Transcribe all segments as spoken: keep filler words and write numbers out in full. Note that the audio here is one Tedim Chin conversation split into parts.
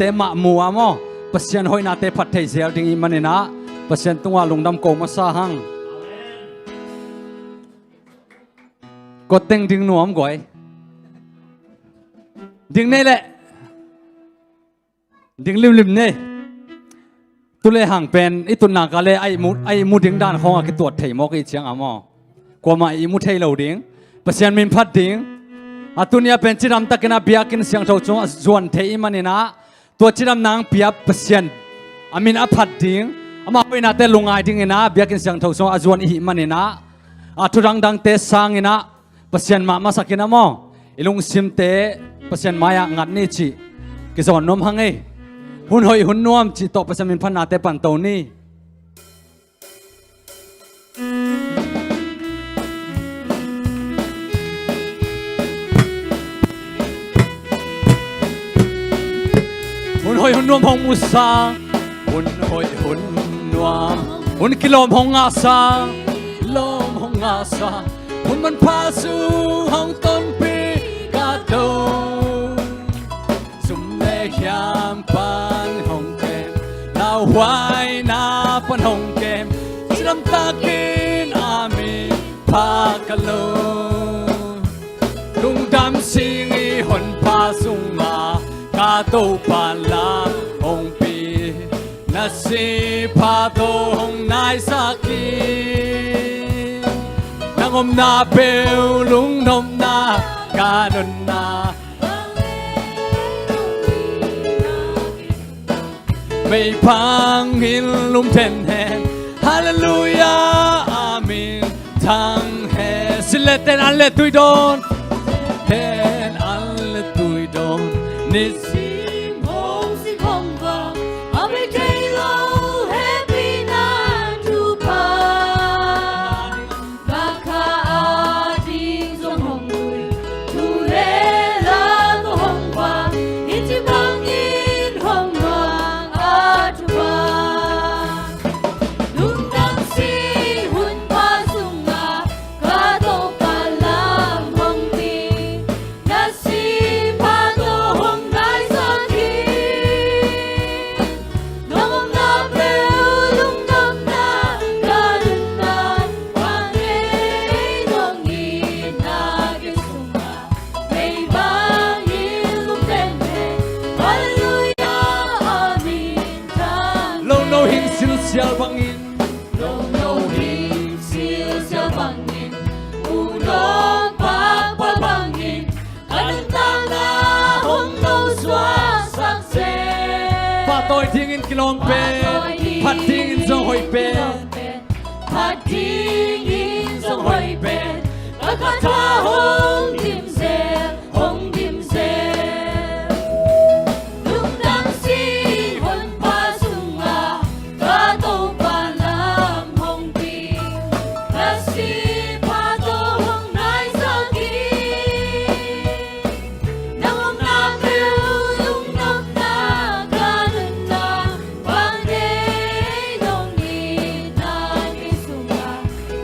te mah mu a maw, Pasian hoihnate phat thei zel ding i hih manin ah Pasian tungah lungdam ko masa hang. Kua teng ding nuam guai? Ding nei leh. Ding limlim nei. Tu le hang pen i tutna ka le a ihmu, a ihmu ding dan khawng a kituat thei mawk i ciang a maw, kuamah ihmu thei lo ding. Pasian min phat ding. A tuni a pen cidam takin a biakinn siangtho sungah zuan thei i hih manin ah, tua cidam nang pia Pasian a min a phat ding, ama hoihnate lungngai dingin ah biakinn siangtho sungah a zuan i hih manin ah, a thu dangdangte sangin ah Pasian mah masak in ah maw, i lungsimte Pasian mai-ah ngat ni cih kizawn nuam hang ei. Hun hoih hun nuam cih tawh Pasian min phatnate pan to ni. Hun hoih hun nuam hong musa, hun hoih hun nuam, hun kilawm hong ngahsa, lawm hong ngahsa, hun manpha sung hong tonpih ka to. Sum le khiam pan hong kem, lauhuaina pan hong kem, cidam takin a min phat ka lo. Lungdam sing i honpa sungah ka Topa lam hong pi, na sih pha tawh hong naisak hi. Nang omna peuh lungnopna ka nunna, mei bangin lum den hen. Halleluia, amen. Thang hen. Silh le ten, an le tui dawn. Ten, an le tui dawn. Nisim hong sik hong vak, a bei thei lo hehpihna thupha. Ka kha a ding zong hong lui, thu le la tawh hong vak, i ci bangin hong nuang a thupha. Lungdam sing i honpa sungah ka Topa lam hong pi, na sih pha tawh hong naisak hi. Nong omna peuh lungnopna ka nunna, bang ei nong itna kei sungah, mei bangin lum den hen. Halleluia, amen. Thang. Lungno hing silsial bangin, lungno hing silsial bangin, u nong pakpal bangin, ka nuntakna hong nosuahsak seh. Pahtawi dingin kilawm pen, pahtawi dingin, phat dingin zong hoih pen, kilawm pen, phat dingin zong hoih pen, ka kha tha hong dim zel, hong dim zel. Lungdam sing i honpa sungah ka Topa lam hong pi, na sih pha tawh hong naisak hi. Nong omna peuh lungnopna ka nunna, bang ei nong itna kei sungah,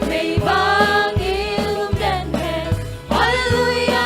mei bangin lum den hen. Halleluia,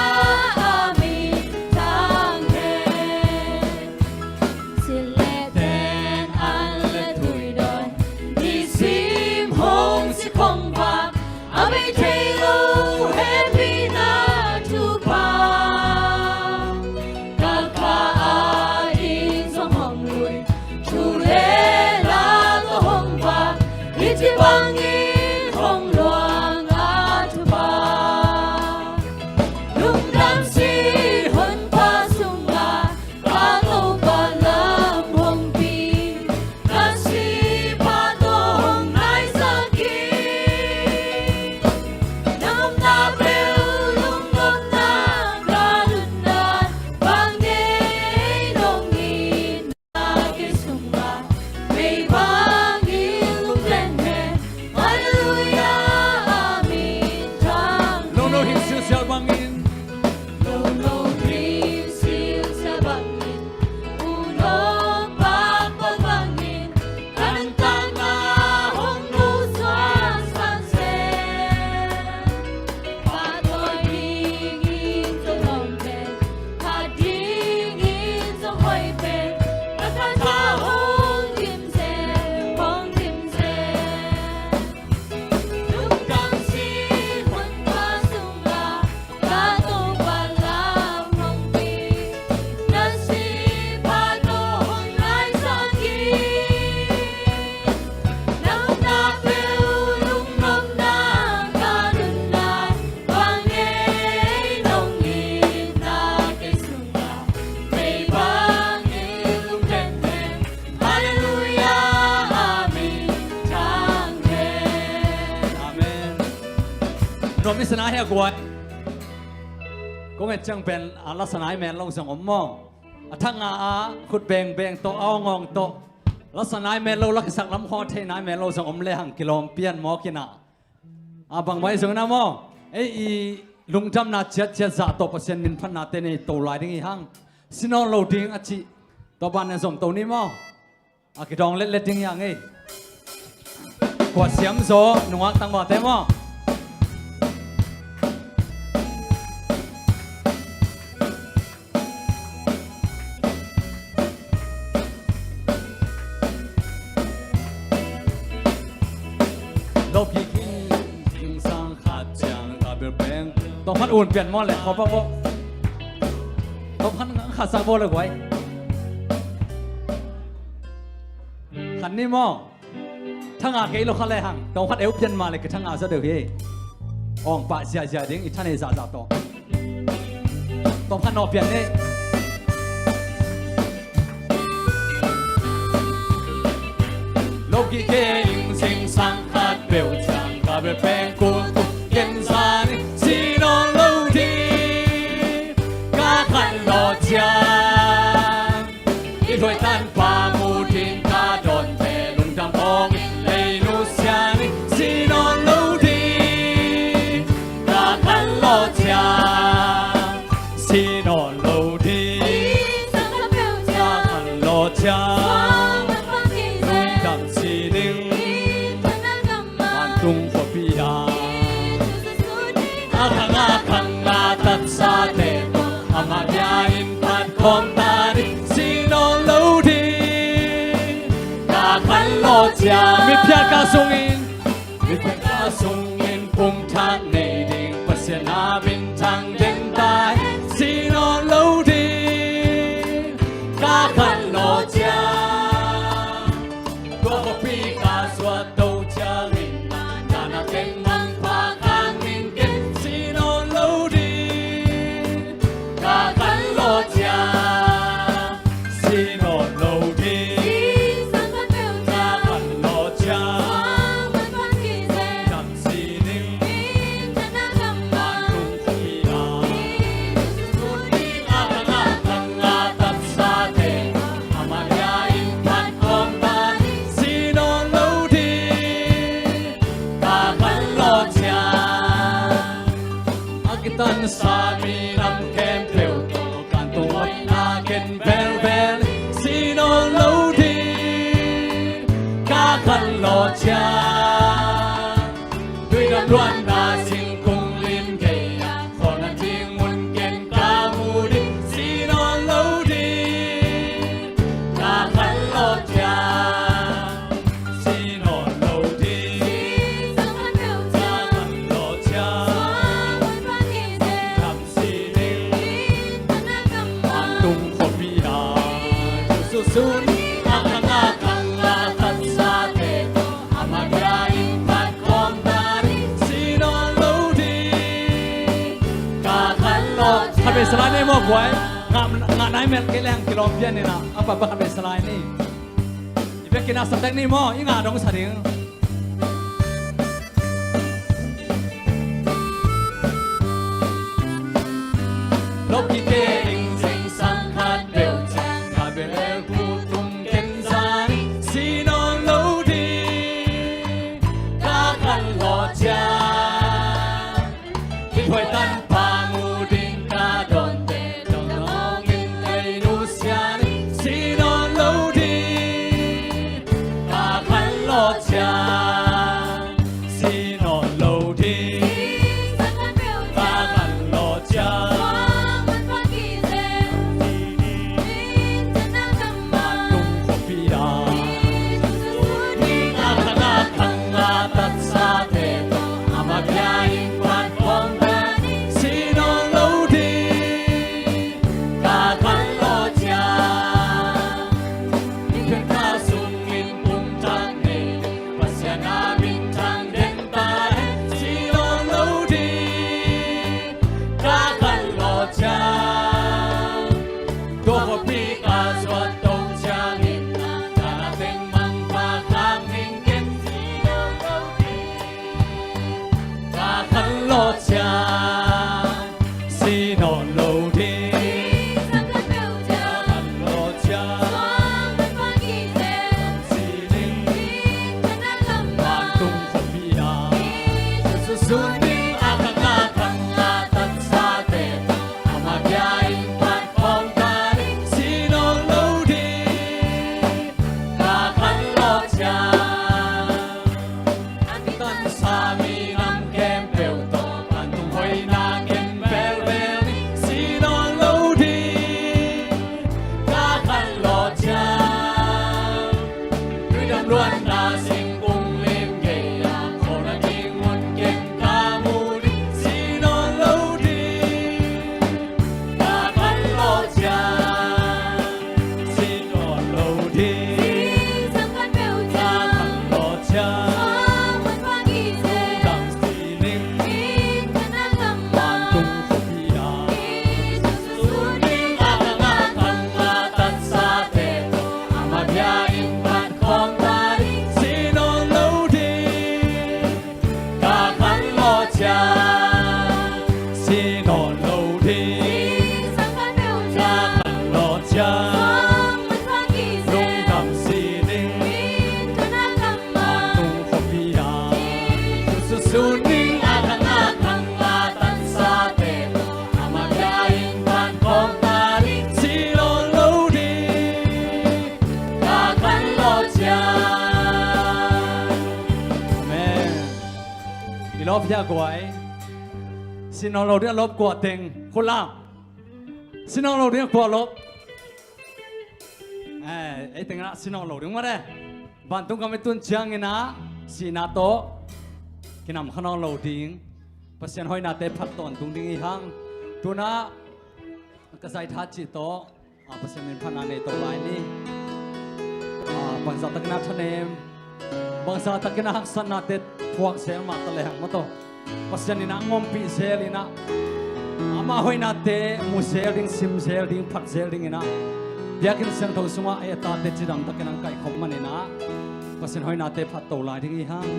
Sanai hia guai. Kong et ciang pen a lasa nai mel lo zong om maw? A thak nga a khut bengbeng tawh, a awngawng tawh, lasa nai mel lo, lakhisak lam khawng thei nai mel lo zong om lehang kilawm pian mawk inah. A bangmah i zong inah maw, ei i lungdamna ciatciat zah tawh Pasian min phatnate nei to lai ding i hang. Si nawn lo ding a cih tua ban a zom to ni maw? A kidawng letlet ding hi hang ei. Khuasiam zaw nungak tangvalte maw? Lawp kik in, zingsang khat ciang ka bel peng. Tawm khat un pian maw le, khawm pak maw? Tawm khat khat sak bawl le guai. Khat ni maw? Thanga kei lo kha lehang tawm khat eu pian mah le kithanga zaw deuh hi. Awng pah ziahziah ding i thanei zahzah tawh. Tawm khat nawh pian ni. Lo kik kei ing, zingsang khat peuh ciang ka bel peng kulkul ken zan in si nawn lo ding. Ka khan lawh ciang i thuaitanpa mu ding ka dawnte lungdam awng in lei nusia ni, si nawn lo ding. Ka khan lawh ciang si nawn lo ding. Ka khan lawh ciang lungdam si ding. Vantung khuapi ah a khang a khang a tatsate tawh amah bia in phat khawm ta ni, si nawn lo ding. Ka khan lawh ciang mi phiat ka sungin, mi phiat ka sungin pumthak nei ding Pasian a minthang den ta hi, si nawn lo ding. Ka khan lawh ciang tua khuapi ka suah to ciangin, na na teng manpha khang in ken si nawn lo ding. Ka khan lawh ciang si nawn lo ding. Ka khan lawh ciang dam si ding. Vantung khuapi ah a khang a khang a tatsate amah bia in phat khawm ta ni, si nawn lo ding. Ka khan lawh ciang a kitansa mi nam khempeuh tawh kan tunghuaina ken velvel si nawn lo ding. Ka khan lawh ciang tuidam luanna singkung lim gei ah khualna ding mun ken ka mu ding, si nawn lo ding. Ka khan lawh ciang si nawn lo ding. Ka khan lawh ciang dam si ding. Vantung khuapi ah sususun a khang a khang a tatsate tawh amah bia in phat khawm ta ni, si nawn lo ding. Ka khan lawh ciang. Khat vei sa lai ni maw guai. Ngah, ngah nai mel kei lehang kilawm pian inah a papa khat vei sa lai ni. I biakinn ah sa tek ni maw, i ngah dong sa ding. Lo kik kei ing, zingsang khat peuh ciang ka bel phu tung ken zan in si nawn lo ding. Ka khan lawh ciang i thuaitanpa mu ding ka dawnte lungdam awng in lei nusia ni, si nawn lo ding. Ka khan lawh ciang si nawn lo ding. Ka khan lawh ciang Lawp hia guai. Sin nawn lo ding a lawp kua teng khut lam. Sin nawn lo ding a kua lawp. Eh, ei teng ah sin nawn lo ding mah e. Vantung gam i tun ciangin ah sihna tawh kinam kha nawn lo ding. Pasian hoihnate phat tawntung ding i hang. Tu-in ah ka zaitha cih tawh, ah, Pasian min phatna nei to lai ni. Ah, bangzah takin ah thanem, bangzah takin ah haksatnate thuak zel mah ta lehang maw taw, Pasian in ah ngompih zel in ah, amah hoihnate mu zel ding, sim zel ding, phat zel dingin ah biakinn siangtho sungah ei a tate cidam takin ah kaihkhop manin ah Pasian hoihnate phat to lai ding i hang.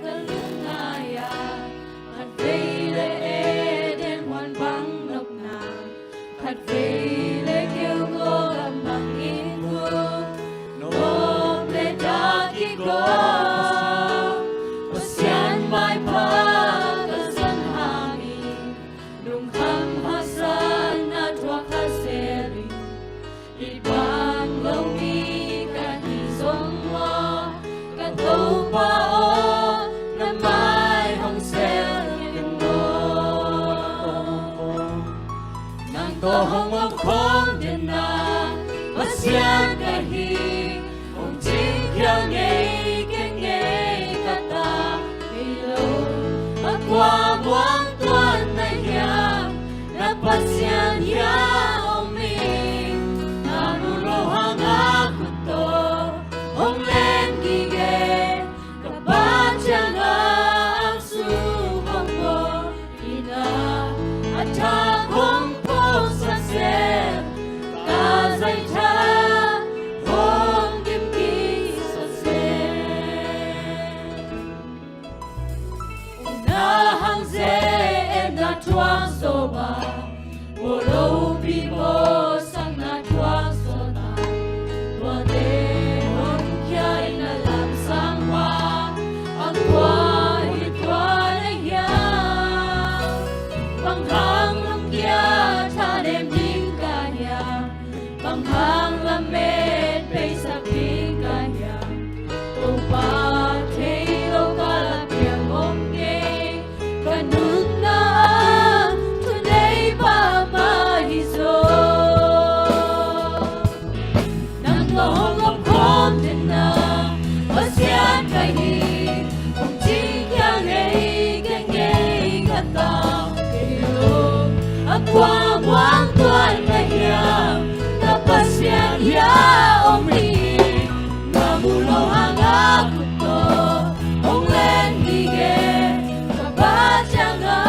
Ka lungngai ah, khatvei le Eden huan bang nopna, khatvei le keu gawh gam bang innkuan, nop le dak kigawm, Pasian maipha ka zon hangin, lungkham haksatna thuak kha zel in, i pang lo mi ka hi zong maw, ka Topa aw, na mai hong sel ken maw. Nang tawh hong om khawm den a, Pasian ka hi, hong cingkhia ngei kei ngei ka ta hi lo. A kua muang tuan na hiam, na Pasian hiam om ing. Na mu lo hang a khut tawh hong len gige, ka Pa ciangah angsung hong pawk in ah, a thak hong phawksak seh, ka zaitha hong dim kiksak seh. Upna hang ze-etna thuak zawh a, bawl lopi bawlsakna thuak zawh a, tuate honkhia in a lamsang pa, a kua hi tua na hiam? Bang hang lungkia thanem ding ka hiam? Bang hang lamet peisak ding ka hiam? Topa thei lo ka la piang om kei, ka nunna ah thuneipa mah hi zaw. Nang tawh hong om khawm den a, Pasian ka hi, hong cingkhia ngei kei ngei ka ta hi lo. A kua muang tuan na hiam, na Pasian hiam om ing. Na mu lo hang a khut tawh hong len gige, ka Pa ciangah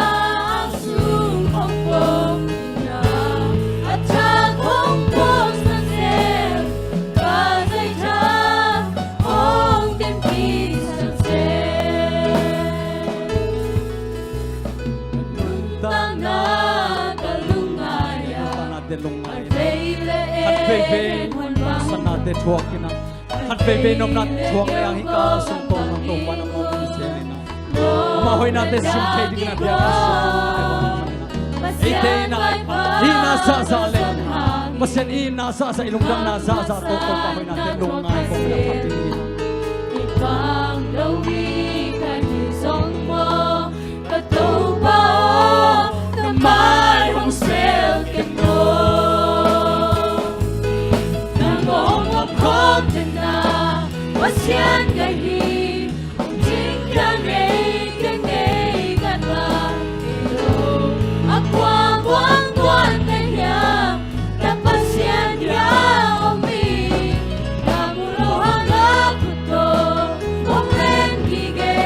angsung hong pawk in ah, a thak hong phawksak seh, ka zaitha hong dim kiksak seh. Nuntakna ka lungngai ah, khatvei le Eden huan bang, haksatnate thuak in ah, khatveivei nopna thuak lehang hih ka sung tawh nang Topa na mawk ding zel in ah, amah hoihnate sim thei dingin ah biakinn sung eite in ah, i itna zahzah le Pasian i itna zahzah, i lungdamna zahzah tawh Topa hoihnate lungngai kawmin ah phat ding hi. I pang lo mi ka hi zong maw, ka Topa aw, na mai hong sel ken maw. Nang hong om khawm den a, Pasian ka hi, hong cingkhia ngei kei ngei ka ta hi lo. A kua muang tuan na hiam, na Pasian hiam om ing. Na mu lo hang a khut tawh hong len gige,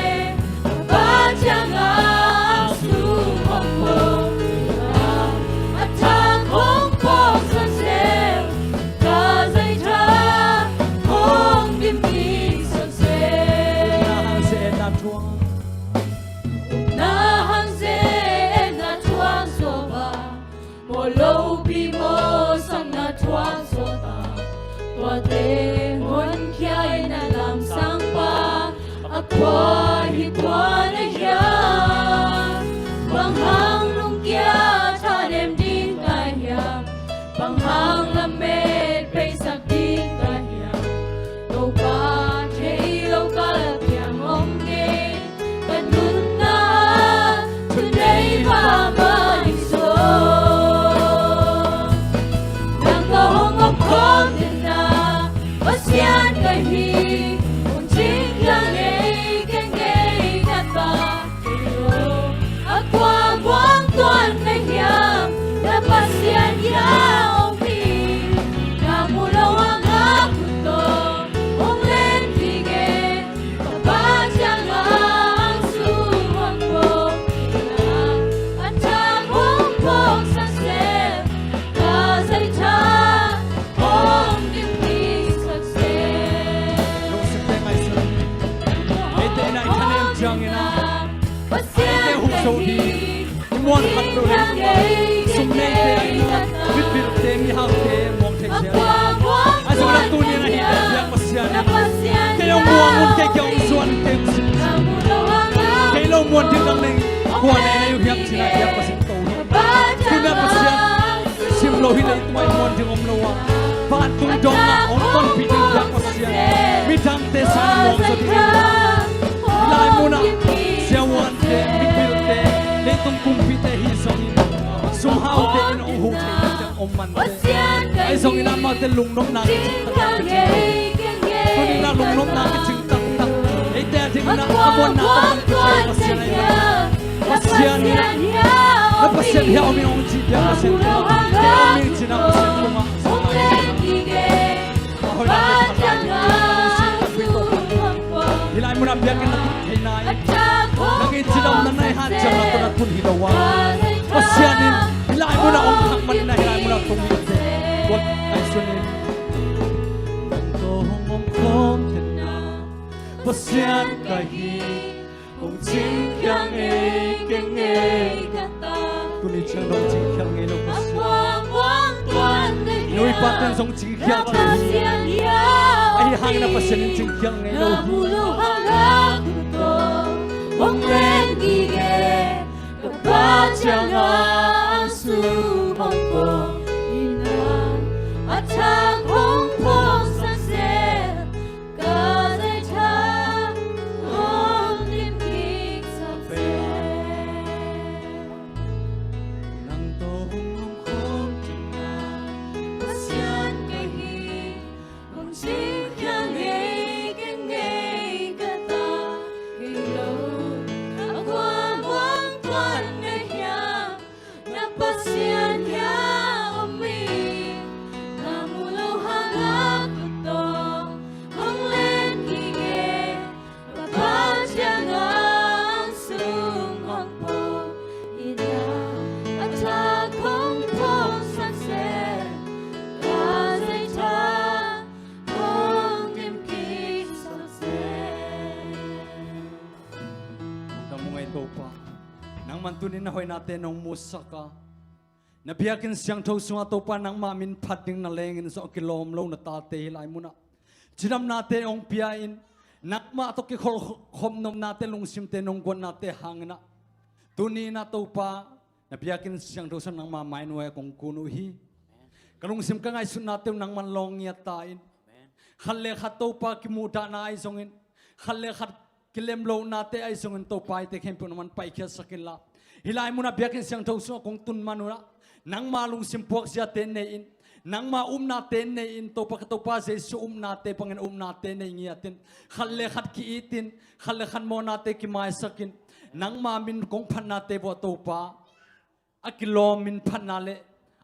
ka Pa ciangah angsung hong pawk in ah, a thak hong phawksak seh, ka zaitha hong dim kiksak seh. Upna hang ze-etna thuak, upna hang ze-etna thuak zawh a, bawl lopi bawlsakna thuak zawh a, tuate honkhia in a lamsang pa, a kua hi tua na hiam? Bang hang lungkia thanem ding ka hiam? Bang hang lamet peisak ding ka hiam? Topa thei lo ka la piang om kei, ka Hi, hong cingkhia ngei kei ngei ka ta, kei lo a kuakuang tuan na hiam, na Pasian hia om hi. Na mu lo hangah kut tawh hong len kik e, ka Pa ciangah hong sum hong pawk hi na, a thak hong phawksak seh, ka zaitha hong dimkiksak seh. Lungsimte ngaihsun. Eite in a i thanem ciangin a, eite huh zo ding, i muan khat lo le, sum neite a i muan, mipilte, mihaute muang thei zel. Ahi zongin a tuni in a hih biak Pasian in, kei hong muang un, kei kiang hong zuan un, kei hong sim. Kei lo muan ding dang nei, kua nei na hi uh hiam ci-in a biak Pasian to hi. Tuni a Pasian sim lo hi leh i tungah i muan ding om lo a, vantung dongah hong tonpih ding biak Pasian, midangte sangin muang zaw ding hi. Hih lai munah siavuante, mipilte, leitung kumpite hi zongin, sumhaute in hong huh theih ding om mante, ahi zongin amahte lungnopna kicing taktak kicing. Tuni in a lungnopna kicing taktak, eite a dingin a muanna taktak kicing Pasian ahi na. Pasian in a, na Pasian hia om hi hong ci biak Pasian tungah, kei om hi ci-in a Pasian tungah. Hih lai munah biakinn na tun thei nai, nang in cidamna na i hat ciang na tun a tun hi lo a, Pasian in hih lai munah hong thak manin a hih lai munah tung hi. Buat ai sunin. Nang tawh hong om khawm kei na, Pasian ka hi, hong cingkhia ngei kei ngei ka ta. Tuni ciang dong cingkhia ngei lo Pasian. Nuipa ten zong cingkhia thei hi. Ahi hangin a Pasian in cingkhia ngei lo hi. Hong len kik e, ka Pa ciangah hong sum hong pawk hi na, a thak hong phawksak seh, ka zaitha hong dimkiksak seh. Nang tawh hong om khawm kei na, Pasian ka hi, hong cingkhia ngei kei ngei ka ta, kei lo a kuakuang tuan na hiam, na Pasian hia om hi. Na mu lo hangah kut tawh hong len kik e, ka Pa ciangah hong sum hong pawk hi na, a thak hong phawksak seh, ka zaitha hong dimkiksak seh. Lungdam ung ei Topa. Nangman tuni na hoihnate nong musak a, na biakinn siangtho sungah Topa nangmah min phat ding na lengin zong a kilawm lo na tate hih lai munah cidamnate hong pia-in, nangmah tawh kikhol khop nopnate, lungsimte nong guannate hangin ah, tuni in ah Topa, na biakinn siangtho sungah nangmah mainuai ah kong kun uh hi. Ka lungsim ka ngaihsutnate uh nangman lawng ngiat ta in. Khat le khat Topa kimuhdahna ahi zongin, khat le khat kilemlohnate ahi zongin Topa, eite khempeuh nangman paikhiatsak inla, hih lai munah biakinn siangtho sungah kong tun man un ah, nangma lungsim puakziate nei in, nangma upnate nei in, Topa, ka Topa Jesu upnate bangin upnate nei ngiat in, khat le khat ki-it in, khat le khat mawhnate kimaisak in, nangma min kong phatnate vuah Topa, a kilawm min phatna le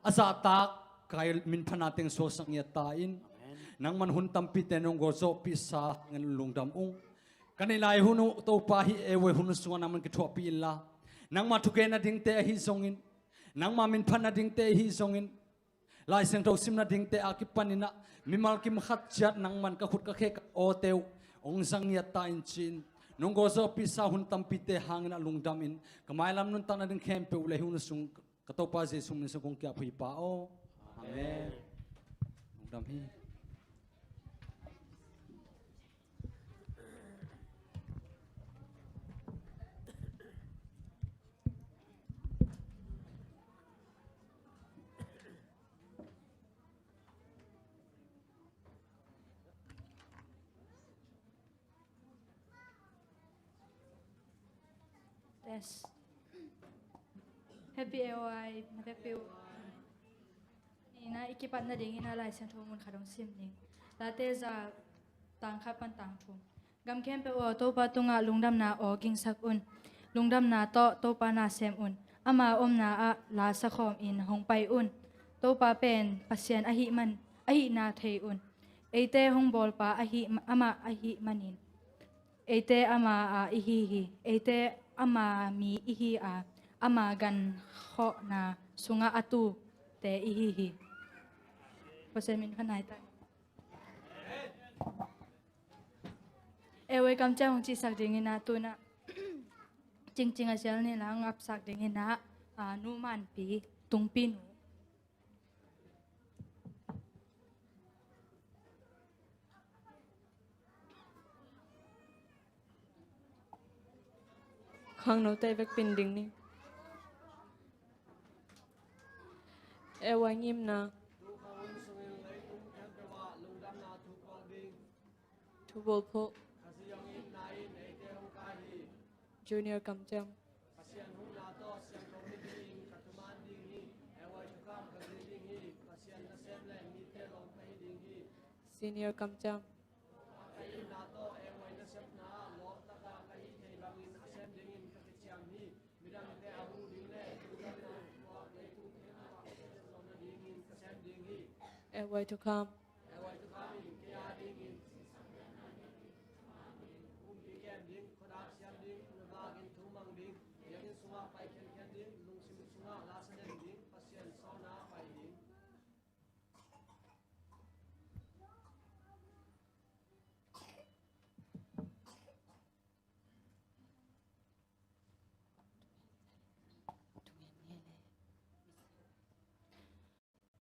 a zahtak kai min phatna teng suaksak ngiat ta in. Amen. Nangman hun tampite nong gualzawhpihsa hangin lungdam ung. Ka neih lai hun uh Topa, hih A Y hun sungah nangman kithuahpih inla, nangma thugenna dingte ahi zongin, nangma min phatna dingte ahi zongin, Lai Siangtho simna dingte a kipanin ah mimal kim khat ciat nangman ka khut ka khe ka awte uh hong zang ngiat ta in ci-in nong gualzawhpihsa hun tampite hangin ah lungdam in, ka mailam nuntakna ding khempeuh uh le hun sung ka Topa Jesu min sung kong ki-ap hi Pa aw. Amen. Lungdam hi. Test. Happy A Y, na vekpi uh. Ni na i kipat nadingin a Lai Siangtho mun khat hong sim ning. Late za Tang khat pan tang thum. Gam khempeuh aw, Topa tungah lungdamna aw gingsak un. Lungdamna tawh Topa na sem un. Ama omna ah la sakhawmin hong pai un. Topa pen Pasian ahih man, ahihna thei un. Eite hong bawlpa ahih, amah ahih manin eite ama a ihi hi. Eite ama mi ihi a, ama gankhawhna sungah a tute ihi hi. Pasian min phat nai ta. Airway kamciam hong cihsak dingin ah, tu-in ah Cingcing a sial ni la hong apsak dingin ah, a, Nu Manpi, Tungpi Nu. Khangnote vekpi in ding ni. Airway ngimna. Thubawlphuh. Junior kamciam. Senior kamciam. Airway to come.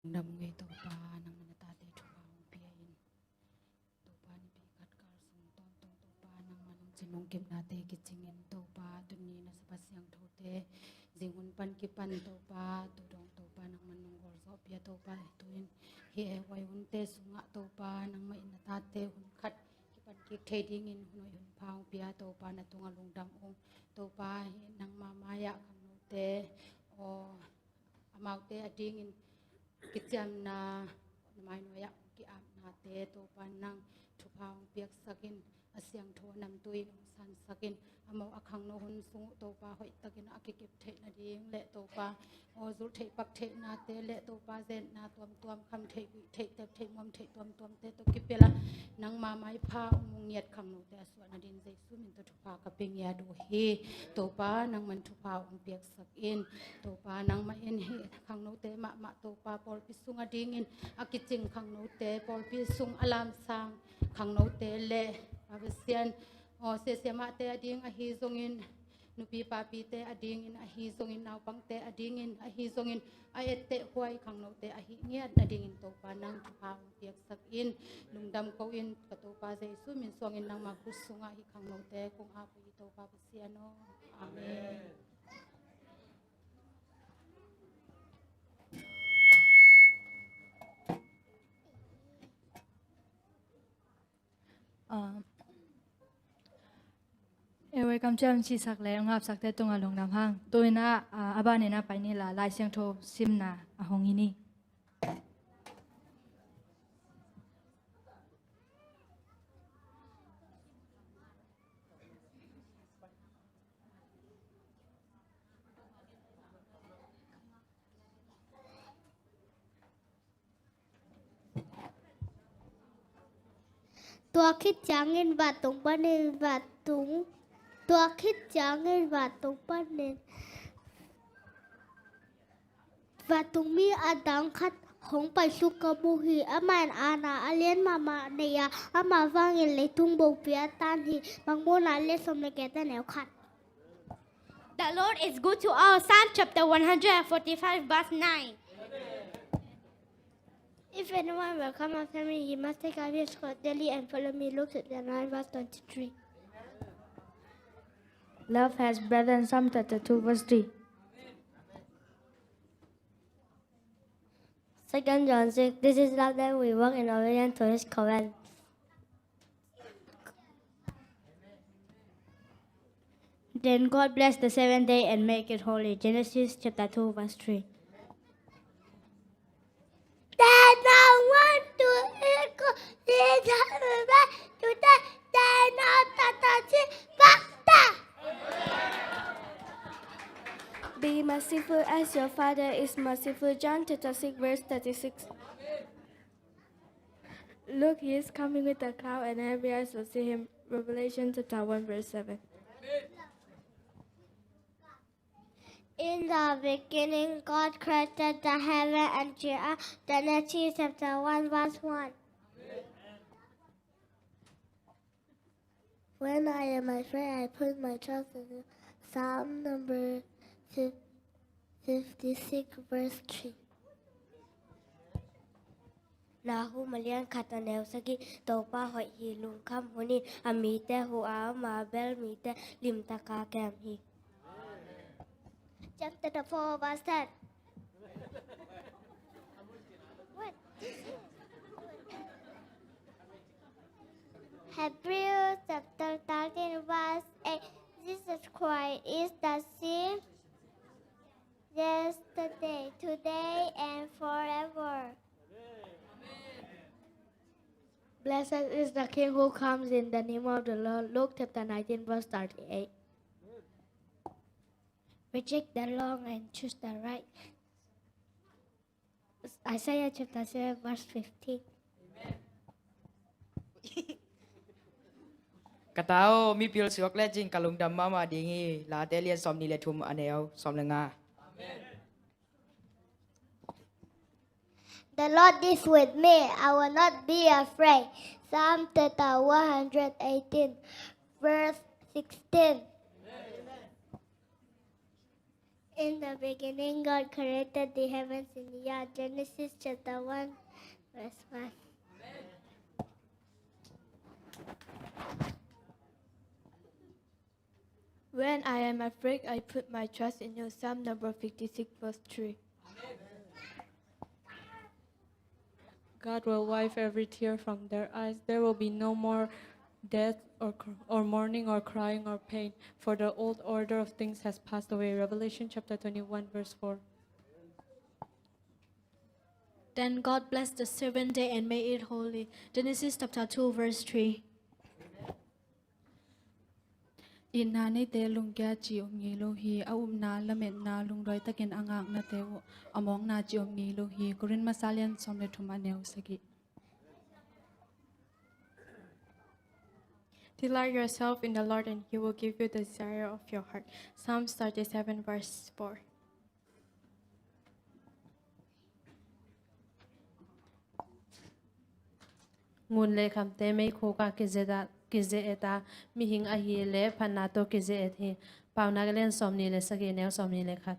Lungdam ung ei Topa, nangman na tate thupha hong pia in. Topa, nipi khat kal sung tawntung Topa, nangman hong cin hong kepnate kicingin Topa, tuni na Sabbath siangthote zing hun pan kipan Topa, tu dong Topa nangman nong gualzawhpih a Topa, tu-in hih Airway hunte sungah Topa, nangmah in na tate hun khat kipan kik thei dingin hun hoih hun pha hong pia Topa, na tungah lungdam ung. Topa, hih nangma mai-ah khangnote, aw, amaute adingin kiciamna, na mai nuai-ah hong ki-apnate Topa, nang thupha hong piaksak in, a siangtho a namtui in hong sansak in, amau a khangno hun sung uh Topa hoihtakin a kikep theih nading le Topa, aw, zulh theih pak theihnate le Topa, zenna tuamtuam, kham theih, guih theih, tep theih, muam theih tuamtuamte tawh kipelh a nangma maipha hong ngiat khangnote a suah nadin Jesu min tawh thupha ka pia ngiat uh hi. Topa, nangman thupha hong piaksak in. Topa, nangmah in hih khangnote mahmah Topa, pawlpi sung adingin a kicing khangnote, pawlpi sung a lamsang khangnote le Pasian, aw, siasiamahte ading ahi zongin, nupi papite adingin ahi zongin, naupangte adingin ahi zongin, a etteh huai khangnote ahih ngiat nadingin Topa nang thupha hong piaksak in. Lungdam ko-in ka Topa Jesu min suangin nangma khut sungah hih khangnote kong ap uh hi Topa Pasian aw. Amen. Ah, Airway kamciam cihsak le hong apsakte tungah lungdam hang. Tu-in ah, ah, a banin ah pai ni la, Lai Siangtho simna a hong hi ni. Tua khit ciangin vantung panin vantung, tua khit ciangin vantung panin vantungmi a dang khat hong pai suk ka mu hi. Amah in aana a lian mahmah nei a, amah vangin leitung bopi a tan hi. Mangmuhna lian sawm le giat a neu khat. The Lord is good to all. Psalm chapter one hundred forty-five, verse nine. If anyone will come after me, he must take up his cross daily and follow me. Luke chapter nine, verse twenty-three. Love has brethren. Psalm chapter two, verse three. Second John six, this is love, that we walk in obedience to his command. Then God blessed the seventh day and make it holy. Genesis chapter two, verse three. Then I want to echo Merciful as your Father is merciful. John chapter six, verse thirty-six. Look, he is coming with a cloud, and every eyes will see him. Revelation chapter one, verse seven. In the beginning, God created the heaven and the earth. Genesis chapter one, verse one. When I am afraid, I put my trust in you. Psalm number fif-, fifty-six, verse three. Nahum a lian khat a neu sagih. Topa hoih hi, lungkham hun in, a mite huh a, ama bel mite limtaka kem hi. Chapter four, verse ten. What? Hebrews chapter thirteen, verse eight. Jesus Christ is the same yesterday, today, and forever. Blessed is the king who comes in the name of the Lord. Luke chapter nineteen, verse thirty-eight. Reject the wrong and choose the right. Isaiah chapter seven, verse fifteen. Ka ta aw, mipil suak lecin ka lungdam mahmah ding hi. Late lian sawmnih le thum a neu sawm le nga. The Lord is with me. I will not be afraid. Psalm chapter one hundred eighteen, verse sixteen. In the beginning, God created the heavens and the earth. Genesis chapter one, verse one. When I am afraid, I put my trust in you. Psalm number fifty-six, verse three. God will wipe every tear from their eyes. There will be no more death or, cr- or mourning or crying or pain, for the old order of things has passed away. Revelation chapter twenty-one, verse four. Then God blessed the seventh day and made it holy. Genesis chapter two, verse three. Itna neite lungkia ci om ngei lo hi, a upna, lametna, lungdawi takin a ngaknate uh a mawkna ci om ngei lo hi. Korin masa lian sawm le thum a neu sagih. Delight yourself in the Lord and he will give you the desire of your heart. Psalms thirty-seven, verse four. Ngun le khamte meikhuk ah kize-et a, kize-et a, mihing ahih leh phatna tawh kize-et hi. Paunak a lian sawmnih le sagih, neu sawmnih le khat.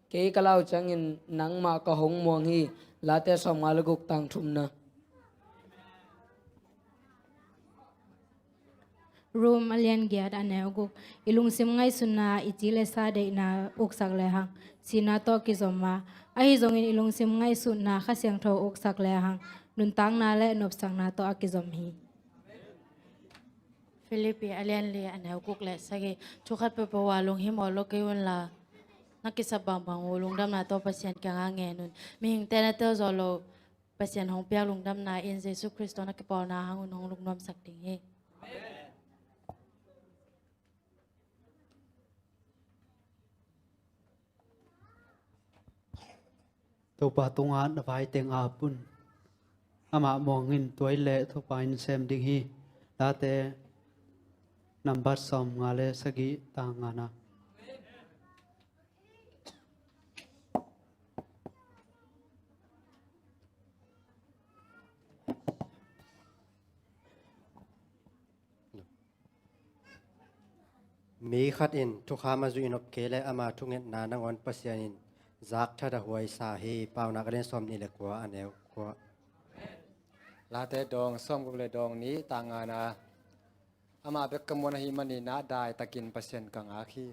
Kei ka lau ciangin nangmah ka hong muang hi. Late sawmnga le guk, tang thumna. Rom a lian giat a neu guk. I lungsim ngaihsutna, i ci le sa deihna uksak lehang sihna tawh kizom a, ahi zongin i lungsim ngaihsutna Kha Siangtho uksak lehang nuntakna le nopsakna tawh a kizom hi. Philippi a lian li a neu guk le sagih. Thu khat peuhpeuh ah lunghimawh lo kei unla, na kisap bangbang uh lungdamna tawh Pasian kiangah ngen un. Mihingte na tel zawh loh Pasian hong piak lungdamna in Jesu Khrist tawh na kipawlna hang un hong lungnuamsak ding hi. Topa tungah na vai teng ap un. Amah muang in, tua hi leh Topa in sem ding hi. Late nambat sawmnga le sagih, tang ngana. Mi khat in thukham a zuih nop kei leh ama thungetna nangawn Pasian in zak that a huaisa hi. Paunak a lian sawmnih le kua a neu kua. Late dawng sawmguk le dawng nih, tang ngana. Amah bek ka muan ahih manin ah daitakin Pasian ka ngak hi.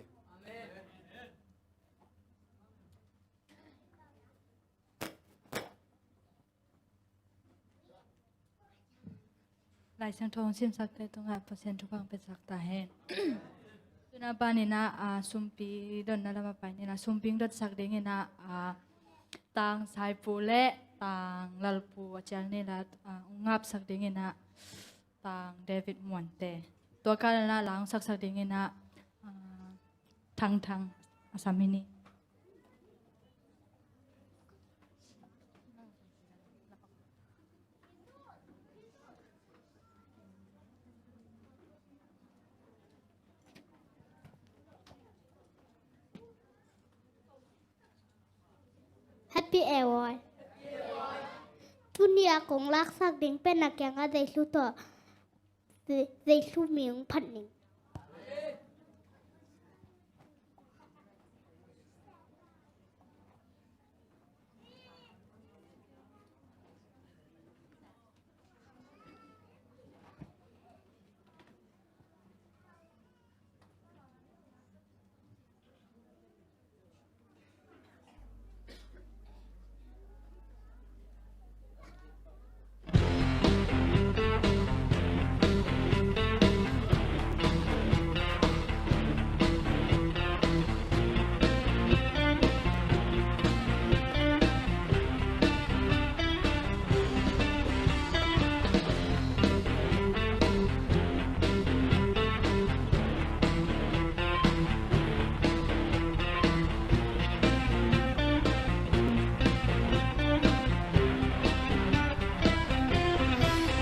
Lai Siangtho hong simsakte tungah Pasian thupha hong piasak ta hen. Tuna panin ah, ah, sumpi dotna lamah pai ni in ah, sumpi hong dotsak dingin ah, ah, Tang Saipu le Tang Lalpu a cial ni in ah, ah, hong ngapsak dingin ah, Tang David Muante. Tua kal in ah la hong saksak dingin ah, ah, Thangthang a sam hi ni. Happy Easter. Tuni a kong laksak ding pen na kiangah Zeisu tawh, Zeisu mi hong phat ning.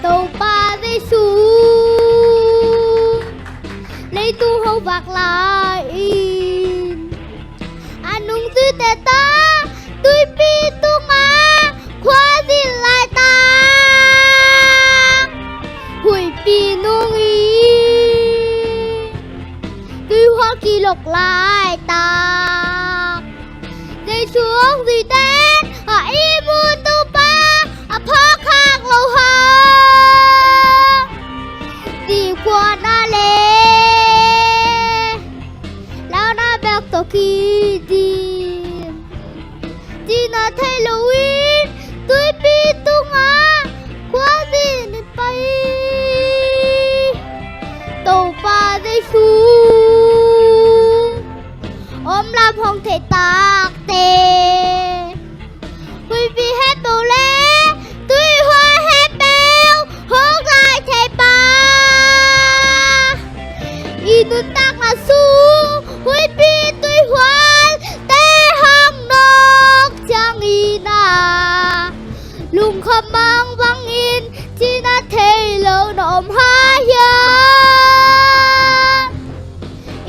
Topa Jesu, leitung ho vak lai-in, a nungzuite tawh tuipi tungah khua zin laitak, huihpi nungin tuihual kilok laitak, Jesu hong zuite in a ihmu Topa a phawk khak lo hang, zikuan a le launa bek tawh kidim, cina thei loin tuipi tungah khua zin pai. Topa Jesu, om lam hong thei takte, huihpi hepeuh le tuihual hepeuh hong lai thei pa, i nuntakna sung huihpi tuihualte hong nawk ciangin ah, lungkham mangbangin cina thei lo na om hiam?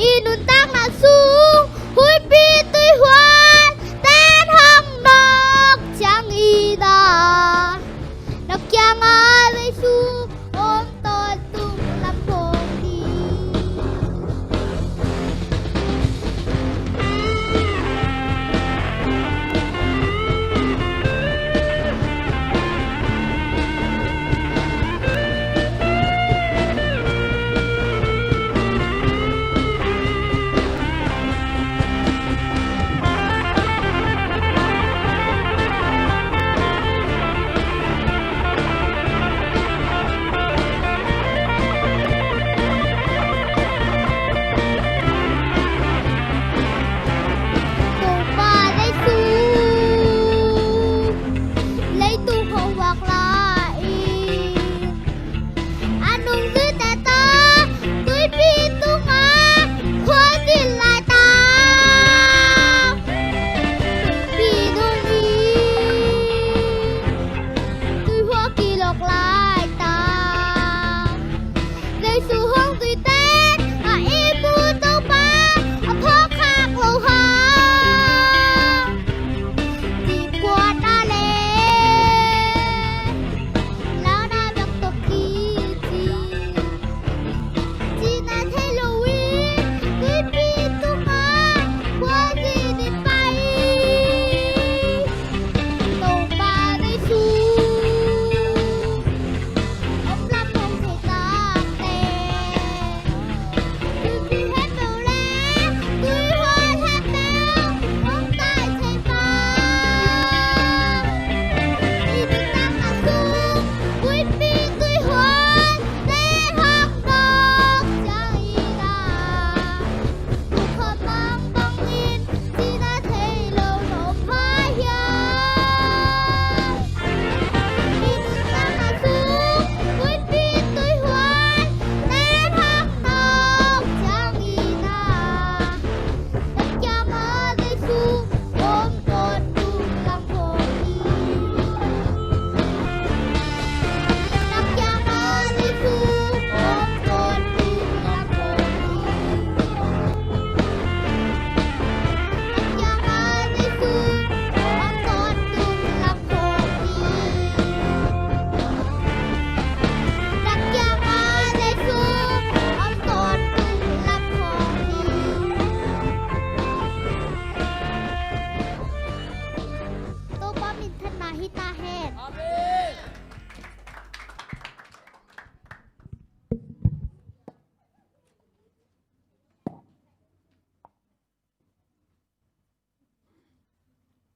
I nuntakna sung huihpi tuihualte hong nawk ciangin ah, na kiangah Jesu om tawntung lam hong hi.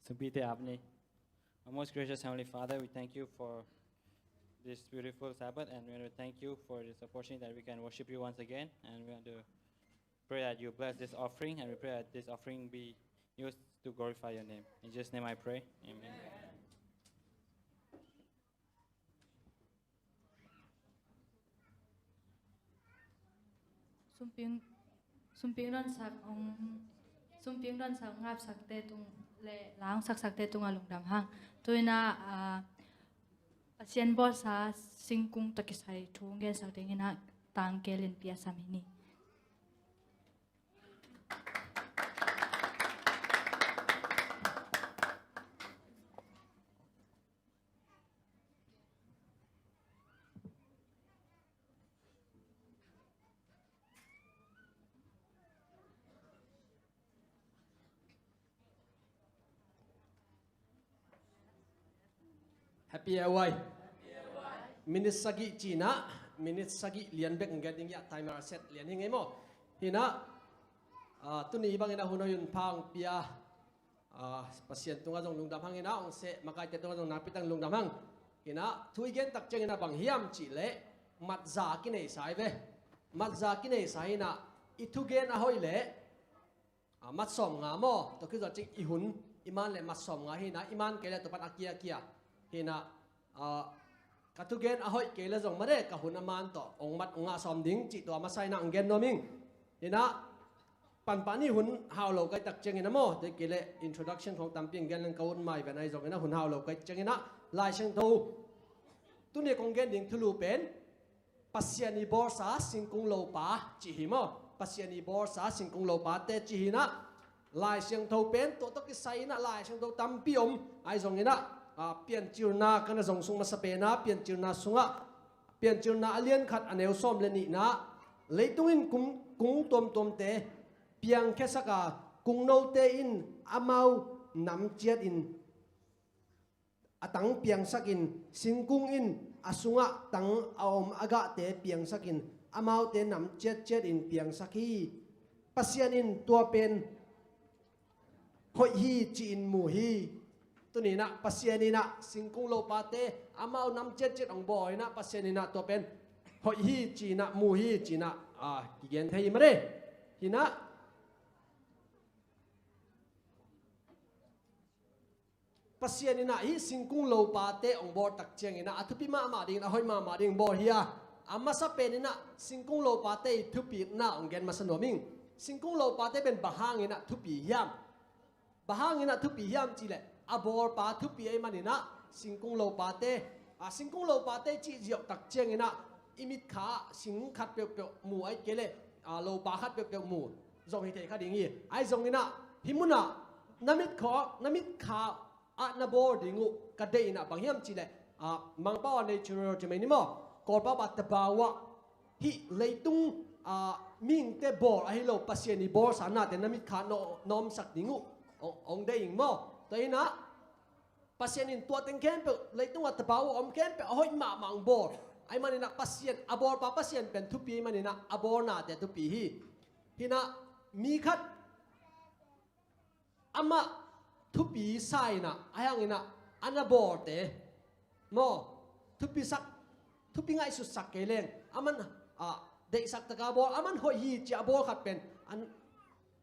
Sumpite aap ni. Our most gracious Heavenly Father, we thank you for this beautiful Sabbath, and we want to thank you for this opportunity that we can worship you once again. And we want to pray that you bless this offering, and we pray that this offering be used to glorify your name. In Jesus' name I pray. Amen. Sumping, sumping donsak hong, sumping donsak ngapsakte tung le la hong saksakte tungah lungdam hang. Tu-in ah, ah, Pasian bawlsa singkung tawh kisai thu hong gensak dingin ah Tangkel in pia sam hi ni. Happy A Y. Minute sagih ci-in ah, minute sagih lian bek ngen ding hi a, timer set lian hi ngei maw. Hi-in ah, ah, tuni bangin ah hun hoih hun pha hong pia, ah, Pasian tungah zong lungdam hang. Hi-in ah hong seh makaite tungah zong nakpi takin lungdam hang. Hi-in ah thu i gen tak ciangin ah bang hiam cih leh, matza kineisa hi ve. Matza kineisa hi-in ah, i thugen a hoih leh, ah, mat sawmnga maw, tua khit zawh ciang i hun i man leh mat sawmnga hi-in ah, i man kei leh tua pan a kia kia. Hi-in ah, ah, ka thugen a hoih kei leh zong mah de, ka hun a man tawh hong mat hong ngah sawm ding cih tua masa-in ah hong gen nuam ing. Hi-in ah, panpah ni, hun hau lo ka hih tak ciangin ah maw, tua hi kei leh introduction khawng tampi hong gen leng ka ut mai ven, ahi zongin ah hun hau lo ka hih ciangin ah Lai Siangtho tuni kong gen ding thulu pen Pasian i bawlsa singkung lopa cih hi maw. Pasian i bawlsa singkung lopate cih hi-in ah, Lai Siangtho pen tua tawh kisai-in ah Lai Siangtho tampi om, ahi zongin ah, ah, Piancilna ka na zong sung masa pen ah, Piancilna sungah, Piancilna a lian khat a neu sawm le nihna, leitung in kung, kung tuamtuamte piangkhiasak a, kungnote in amau nam ciatin a tang piangsakin, singkung in a sungah tang a om a gahte piangsakin, amaute nam ciatciatin piangsak hi. Pasian in tua pen hoih hi ci-in mu hi. Tuni-in ah Pasian in ah singkung lopate amau nam ciatciat hong bawl in ah, Pasian in ah tua pen hoih hi ci-in ah, mu hi ci-in ah, ah, kigen thei hi mah de. Hi-in ah, Pasian in ah hih singkung lopate hong bawl tak ciangin ah a thupi mahmah dingin, a hoih mahmah dingin bawl hi a, a masa pen in ah singkung lopate i thupina hong gen masa nuam ing. Singkung lopate pen bang hangin ah thupi hiam? Bang hangin ah thupi hiam cih leh, a bawlpa thupi ahih manin ah singkung lopate, a, singkung lopate cih ziau tak ciangin ah i mitkha ah sing khat peuhpeuh mu, ahih kei leh, a, lopa khat peuhpeuh mu zong hi thei kha ding hi. Ahi zongin ah hih munah na mitkha, na mitkha ah na bawl ding uh ka deih in ah bang hiam cih leh, ah, Mangpau ah natural ci mai ni maw, Kawlpau ah tabau ah, hih leitung, ah, mihingte bawl ahi lo, Pasian i bawlsa nate na mitkha ah na, na omsak ding uh hong, hong deih ing maw. Tua hi-in ah Pasian in tua teng khempeuh, leitung ah tabau ah om khempeuh a hoih mahmah hong bawl ahih manin ah Pasian, a bawlpa Pasian pen thupi ahih manin ah a bawl nate thupi hi. Hi-in ah mi khat amah thupi sa in ah, ahi hangin ah a na bawlte maw, thupisak, thupi ngaihsutsak kei leng, aman, ah, deihsak taka bawl, aman hoih hi ci-a bawl khat pen, an,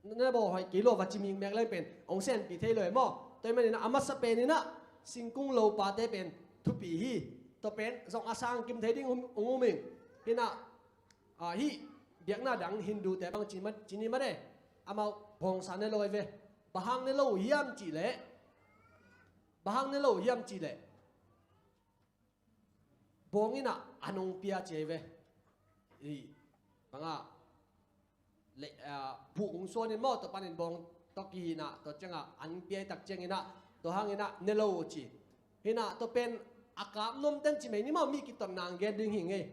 na bawl hoih kei lo va ci mikmek leng pen hong senpi thei lo hi maw. Tua ahih manin ah a masa pen in ah singkung lopate pen thupi hi. Tua pen zong a sang kim thei ding um, um, um ing. Hi-in ah, ah, hih biakna dang Hindute bang ci ma, ci ni mah de, amau bawngsa ne lo hi ve. Bang hang ne lo hiam cih leh, bang hang ne lo hiam cih leh, bawng in ah an hong pia ci hi ve. Hi, bang ah, le, ah, buh hong suan in maw, tua panin bawng tawh kihi in ah, tua ciangah an pia tak ciangin ah, tua hangin ah ne lo uh ci. Hi-in ah tua pen a kap nuamten ci mai ni maw, mi kitotna hong gen ding hi ing ei.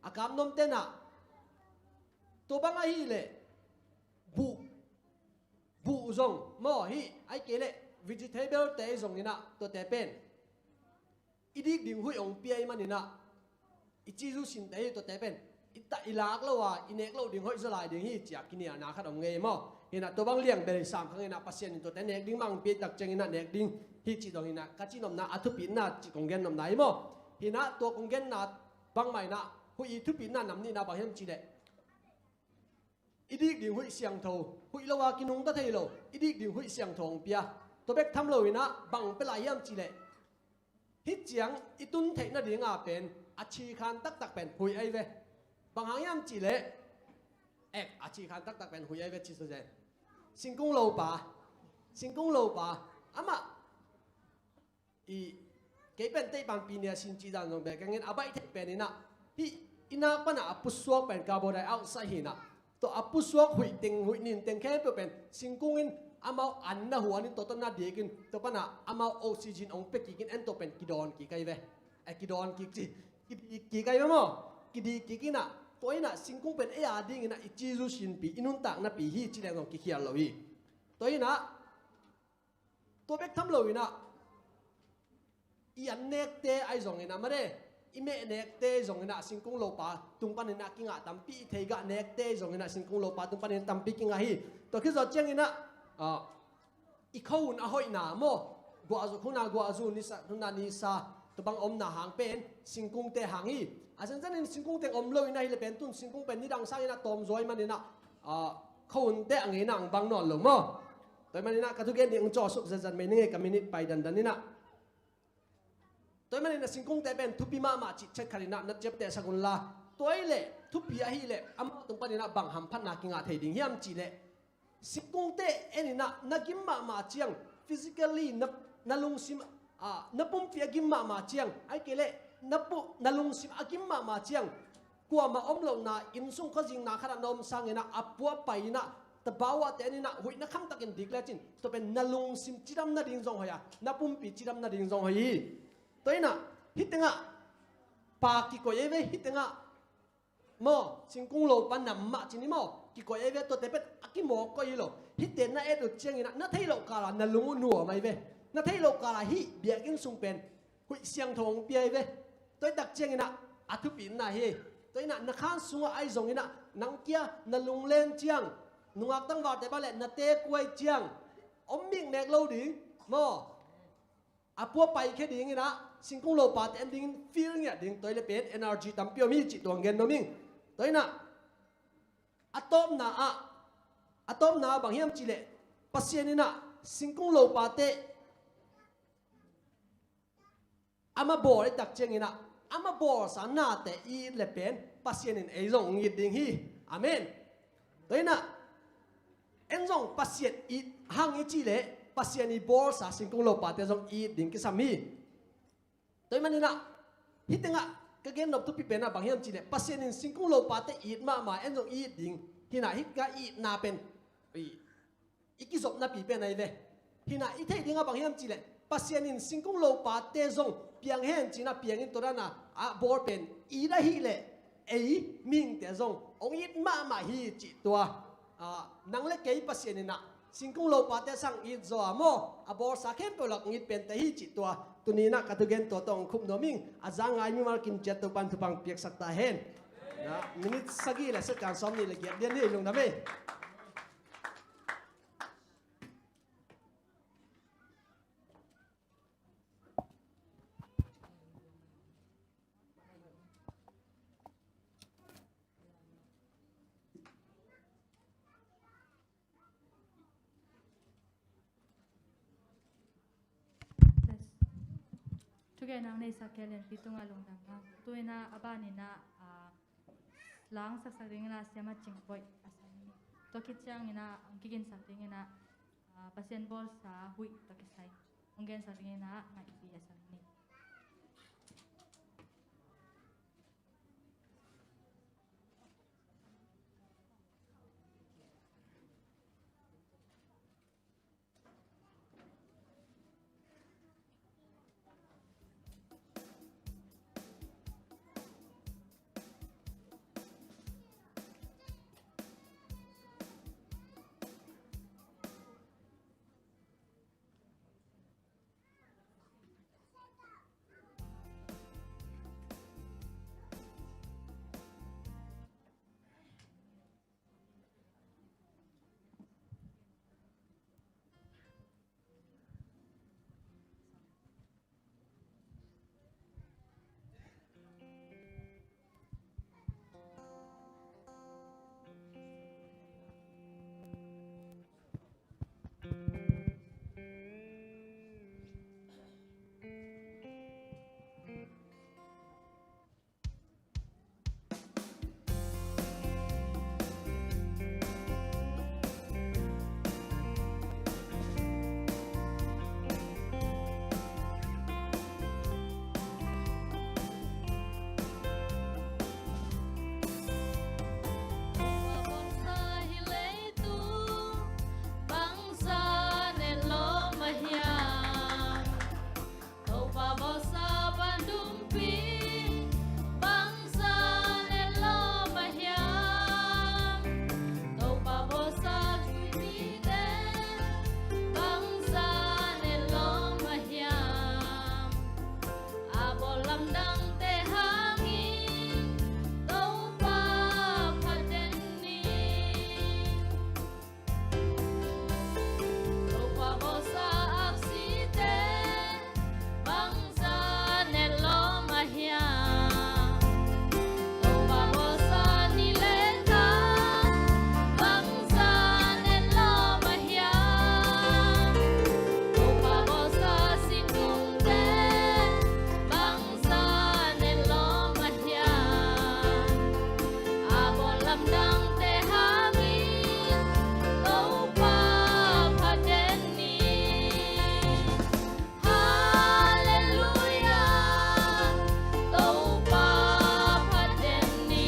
A kap nuamten ah, tua bang ahih leh buh, buh zong maw, hih ahih kei leh vegetable-te zongin ah tuate pen i dik ding huih hong pia ahih manin ah, i ci zu sinte hi, tuate pen i ta, i lak lo a, i nek loh ding hoih zaw lai ding hi ci-a kinialna khat om ngei maw. Hi-in ah tua bang liang bel sam khang in ah Pasian in tuate nek ding bang pia tak ciangin ah nek ding hi cih dong hi-in ah ka cihnopna a thupitna cih kong gennopna hi maw. Hi-in ah tua kong genna bangmah in ah huih i thupitna nam nihna bang hiam cih leh i dik ding huih siangtho, huih lo a kinungta thei lo, i dik ding huih siangtho hong pia. Tua bek tham lo-in ah bang pia lai hiam cih leh hih ciang i tun theih nading a pen a cikhan taktak pen huih ahi ve. Bang hang hiam cih leh, ek, a cikhan taktak pen huih ahi ve ci sese. Singkung lopa, singkung lopa, amah i, kei pen teih pan pi nia sin cih dan zong bek keng in a baih theih pen in ah, hih i nak pan ah a pusuak pen carbon dioxide hi-in ah, tua a pusuak huih teng, huih nin teng khempeuh pen singkung in amau an na huan in tua tawh na dik in, tua pan ah amau oxygen hong pia kik in en tua pen kidawn kik ahi ve. Eh, kidawn kik ci, kidik kik ahi ve maw. Kidik kik in ah, tua in ah singkung pen ei a dingin ah i ci zu sinpi, i nuntaknapi hi ci leng zong kikhial lo hi. Tua in ah tua bek tham lo-in ah i an nekte ahi zongin ah mare, i meh nekte ahi zongin ah singkung lopa tung panin ah kingah tampi, i theigah nekte ahi zongin ah singkung lopa tung panin tampi kingah hi. Tua khit zawh ciangin ah, ah, i khuahun a hoihna maw, guahzuk hun a guahzuk, nisak hun a nisa, tua bang omna hang pen singkungte hang hi. A zenzen in singkungte om lo-in ah hi leh pen tun singkung pen nidang sangin ah tawm zaw ahih manin ah, ah, khuahunte a ngeina hong bang nawn lo maw. Tua ahih manin ah ka thugen ding hong cawhsuk zenzen mai ning ei, ka minute pai dandan in ah. Tua ahih manin ah singkungte pen thupi mahmah cih chet khat in ah na ciaptehsak un la. Tua ahih leh thupi ahih leh amau tung panin ah bang hamphatna kingah thei ding hiam cih leh, singkungte en in ah na gim mahmah ciang, physically na, na lungsim, ah, na pumpi a gim mahmah ciang, ahih kei leh na pu-, na lungsim a gim mahmah ciang, kuamah om lohna inn sung khuazingna khat ah na om sangin ah a pua pai in ah, tabawa te en in ah huih na kham takin dik lecin, tua pen na lungsim cidam nading zong hoih a, na pumpi cidam nading zong hoih hi. Tua in ah hih tengah pa kikoih ahi ve, hih tengah maw, singkung lopa nam mah ci ni maw, kikoih ahi ve, tuate pen a kimawk koih hi lo. Hihte na et uh ciangin ah na theih loh kal ah na lung uh nuam ahi ve. Na theih loh kal ah hih biakinn sung pen huih siangtho hong pia ahi ve. Tua ahih tak ciangin ah a thupitna hi. Tua in ah na khan sungah ahi zongin ah nang kia na lunglen ciang, nungak tangvalte bang leh na tekuai ciang om miknek lo ding maw. A pua paikhia dingin ah singkung lopate en dingin feel ngiat ding, tua ahih leh pen energy tampi om hi cih tua hong gen nuam ing. Tua in ah a tawpna ah, a tawpna ah bang hiam cih leh Pasian in ah singkung lopate amah bawl ahih tak ciangin ah amah bawlsa nate i it leh pen Pasian in ei zong hong it ding hi. Amen. Tua in ah en zong Pasian it hang i cih leh Pasian i bawlsa singkung lopate zong i it ding kisam hi. Tua ahih manin ah hih tengah ka gennop thupi pen ah bang hiam cih leh Pasian in singkung lopate it mahmah, en zong i it ding. Hi-in ah hih ka itna pen i i kizopnapi pen ahi ve. Hi-in ah i theih dingah bang hiam cih leh Pasian in singkung lopate zong piang hen ci-in ah piang in, tua dan a a bawl pen it ahih leh ei mihingte zong hong it mahmah hi cih tua. Ah, nang le kei Pasian in ah singkung lopate sang it zaw a maw, a bawlsa khempeuh lak hong it pente hi cih tua tuni-in ah ka thugen tua tawh hong khup nuam ing. A za ngai mimal kim ciat Topa'n thupha hong piaksak ta hen. Na, minute sagih le second sawmnih le giat lian hi, lungdam ei. Thugen nang neihsak kei lianpi tungah lungdam hang. Tu-in ah a ban in ah, ah, langsaksak dingin ah Siama Cing Poih a sang hi. Tua khit ciangin ah hong kiginsak dingin ah, ah, Pasian bawlsa huih tawh kisai hong gensak dingin ah Ngaihpi a sang hi. Lamdangte hangin Topa phaten ni. Topa bawlsa aksite bangzah netlawm a hiam? Topa bawlsa ni le ka bangzah netlawm a hiam? Topa bawlsa singkungte bangzah netlawm a hiam? A bawl lamdangte hangin Topa phaten ni. Halleluia, Topa phaten ni.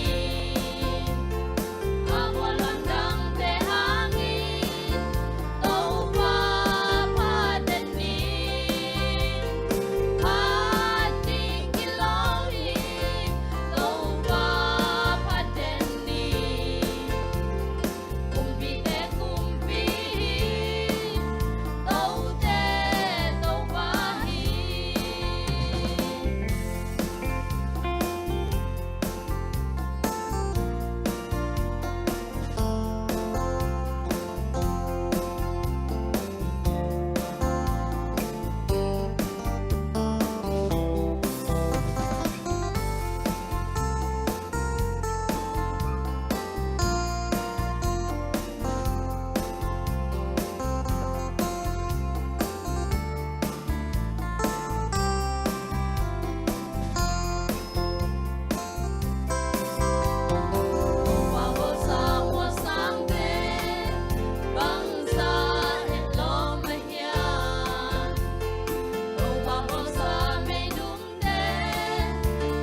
A bawl lamdangte hangin Topa phaten ni. Phat ding kilawm hi, Topa phaten ni. Kumpite kumpi hi, tote Topa hi.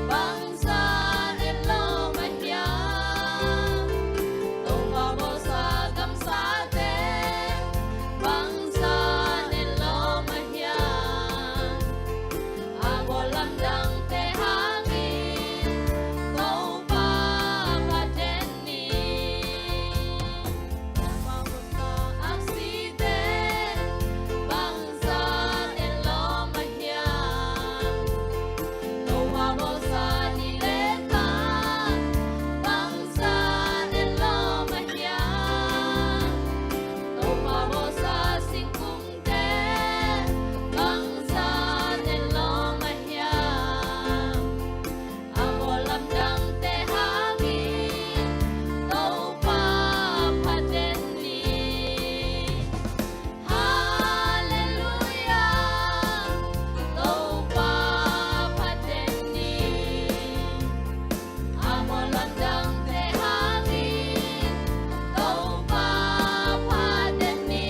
Bangzah netlawm a hiam? Topa bawlsa gamsate bangzah netlawm a hiam? A bawl lamdangte hangin Topa phaten ni. Topa bawlsa aksite bangzah netlawm a hiam? Topa bawlsa ni le ka bangzah netlawm a hiam? Topa bawlsa singkungte bangzah netlawm a hiam? A bawl lamdangte hangin Topa phaten ni. Halleluia, Topa phaten ni. A bawl lamdangte hangin Topa phaten ni.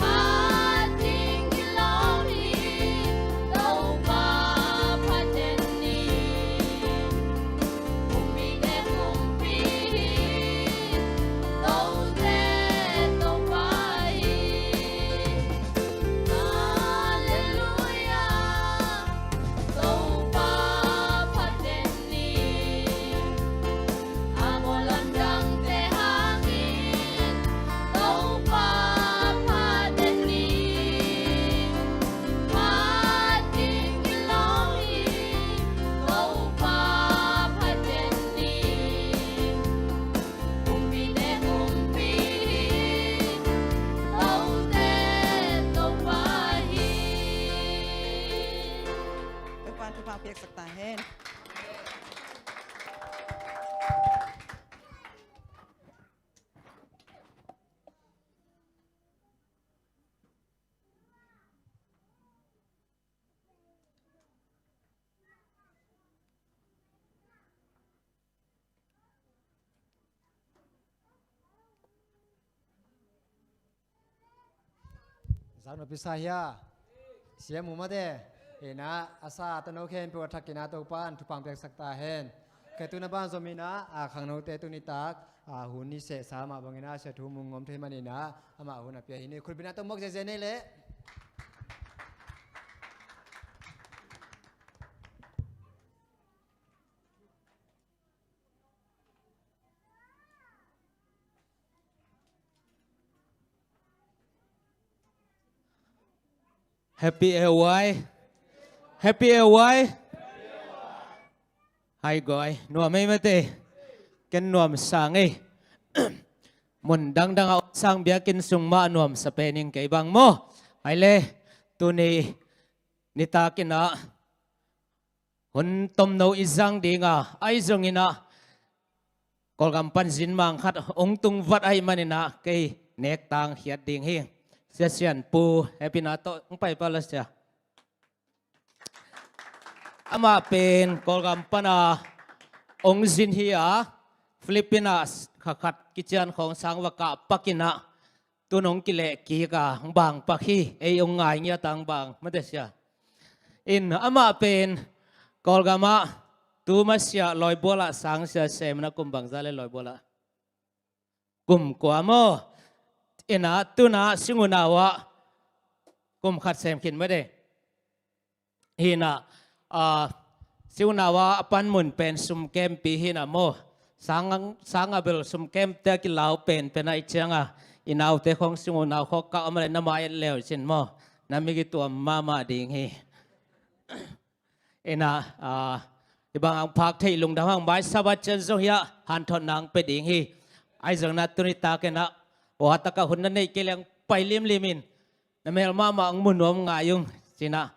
Phat ding kilawm hi, Topa phaten ni. Kumpite kumpi hi, tote Topa hi. Halleluia, Topa phaten ni. A bawl lamdangte hangin Topa phaten ni. Phat ding kilawm hi, Topa phaten ni. Kumpite kumpi hi, tote Topa hi. Topa'n thupha piaksak ta hen. Zak nupi sa hia? Siam mu mate. Ina a sa a tano khempeuh a thak ina Topa'n thupha piaksak ta hen. Kei tuna ban zom ina a khangnote tuni tak a hun ni sehsa mah bangina sia thu mung ngom thei manina amah hun a pia hi ni. Khutbetna tawh mawk ziazia nei leh. Happy A Y. Happy A Y. Hai guai, nuam ei mate. Ken nuam sang ei. Mun dangdang a sang biakinn sung mah nuam sa pen ing kei bang maw. Hai le, tuni nitakin ah hun tomno i zang ding a, ai zongin ah Kawlgam pan zin mang khat ong tung vat ahih manin ah kei nek tang khiat ding hi. Sia Sian Pu Happy na tawh ong pai pah la sia. Amah pen Kawlgam pana ong zin hi a, Philippines kha khat kician khawng sang va kah pakin ah tun ong kileh kik a, ong bang pak hi, ei ong ngai ngiat a ong bang mate sia. In amah pen Kawlgam ah tu masiah Lawibual ah sang sia sem na, kum bangza le Lawibual ah? Kum kua maw? In ah tun ah Sing unau ah kum khat sem khin mate. Hi na, ah, Sing unau ah a panmun pen sum kempi hi na maw. Sang, sang a bel sum kemte a kilau pen pen ah i ciang a, i naute khawng Sing unau khawng kah om a le na mai et leu cin maw. Na mi kituam mahmah ding hi. In ah, ah, i bang ang phak theih lungdam hang mai Sabbath ciang zong hi a, hanthotna ang pe ding hi. Ai zong na tuni takin ah, wa taka hun na neih kei leng pai limlim in, na mel mahmah ang mu nuam ngai ung cin ah,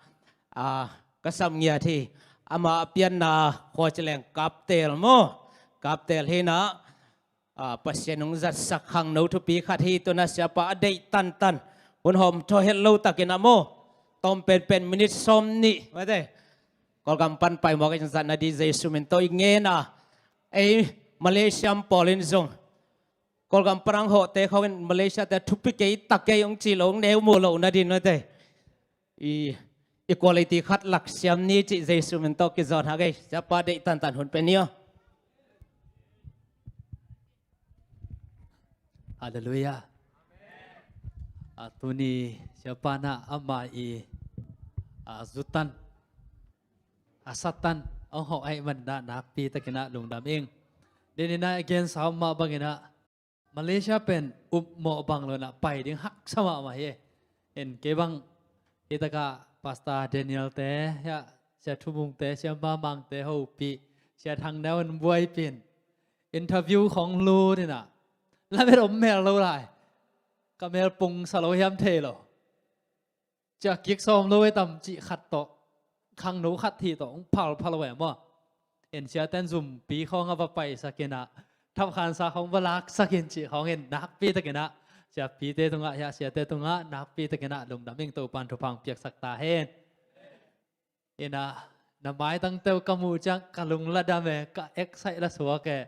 ah, ka sam ngiat hi. Ama a pianna khua ci leng Kaptel maw. Kaptel hi na, ah, Pasian ong zatsak khangno thupi khat hi. Tun ah siapa a deih tantan, hun hawm thaw het lo takin ah maw, tawm penpen minit sawm nih mate, Kawlgam pan pai mawk in zatna di Jesu min tawh i ngen a, ei Malaysia pawl in zong Kawlgam pan ang hawhte khawng in Malaysia te thupi kei ta kei ong ci lo, ong neu mu lo na din mate. I, i quality khat lak siam ni cih Jesu min tawh kizawn hak ei. Siapa deih tantan hun pe ni aw. Halleluiah. A tuni siapa na ama i, a zutan, a satan ong hawh ahih manin ah nakpi takin ah lungdam ing. Denin ah i gen sa om mah bangin ah Malaysia pen upmawh bang lo in ah pai ding haksa mahmah hi. En kei bang hi takah Pastor Daniel te, hia, Sia Thu Mung te, Sia Ma Mang te hopih, Sia Thang Neu in buaipih in, interview khawng lut in ah lamet om mel lo lai. Ka mel pung sa lo hiam thei lo. Cia kik sawm lo e tam cih khat tawh, khangno khat hi tawh ong phal phal ve maw. En siaten zumpi khawng a va paisak in ah, thapkhansa khawng va laksak in cih khawng in nakpi takin ah siapite tungah, hia, siate tungah nakpi takin ah lungdam ing. Topan thupha ong piaksak ta hen. In ah na maitang teuh ka muh ciang ka lung la dam e, ka excite la suak e.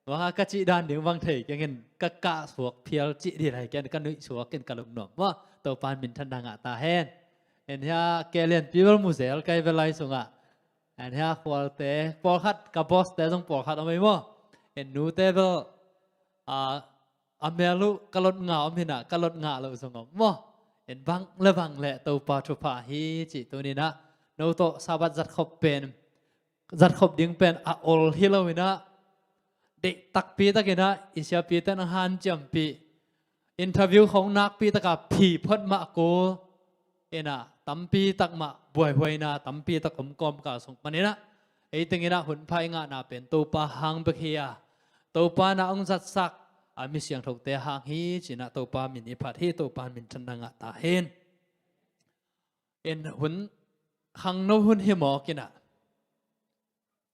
Bang a ka cih dan ding bang thei keng in, ka kah suak phial cih dih lai ken, ka nuih suak in ka lungnuam maw. Topan minthanna ngah ta hen. En hia, kei lianpi bel mu zel kai bel lai sungah. En hia, khualte pawlkhat, ka boss te zong pawlkhat om ei maw. En nute bel, a, a mel uh ka lot ngah om hi na, ka lot ngah loh zong om maw. En bang le bang le Topa thupha hi cih tuni in ah no tawh Sabbath zatkhop pen, zatkhop ding pen a ol hi lo in ah, deih takpi takin ah i siapite in ong hanciampih, interview khawng nakpi taka phi phot mah kul in ah, tampi tak mah buaihuaina tampi tak om kawmkal sung panin ah, ei teng in ah hun pha i ngahna pen Topa hang bek hi a, Topa in ah ong zatsak a mi siangthote hang hi ci in ah Topa min i phat hi. Topa minthanna ngah ta hen. En hun khangno hun hi mawk in ah,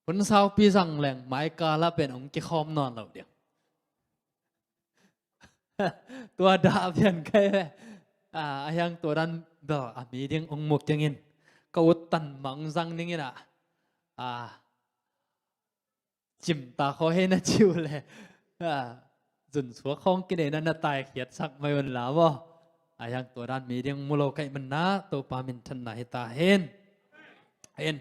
hun saupi zang leng mai kal ah pen ong kikhawm nawn lo ding. Tua dah pian kai ve. A, a hiang tua dan bel a mi ding ong mu keng in, ka ut tan mah ong zang ning in ah, a, cimta khaw hei na ci uh le, a, zunsuak khawng kinei na na taikhiatsak mai un la maw. A hiang tua dan mi ding mu lo ka hih manin ah Topa minthanna hi ta hen. En,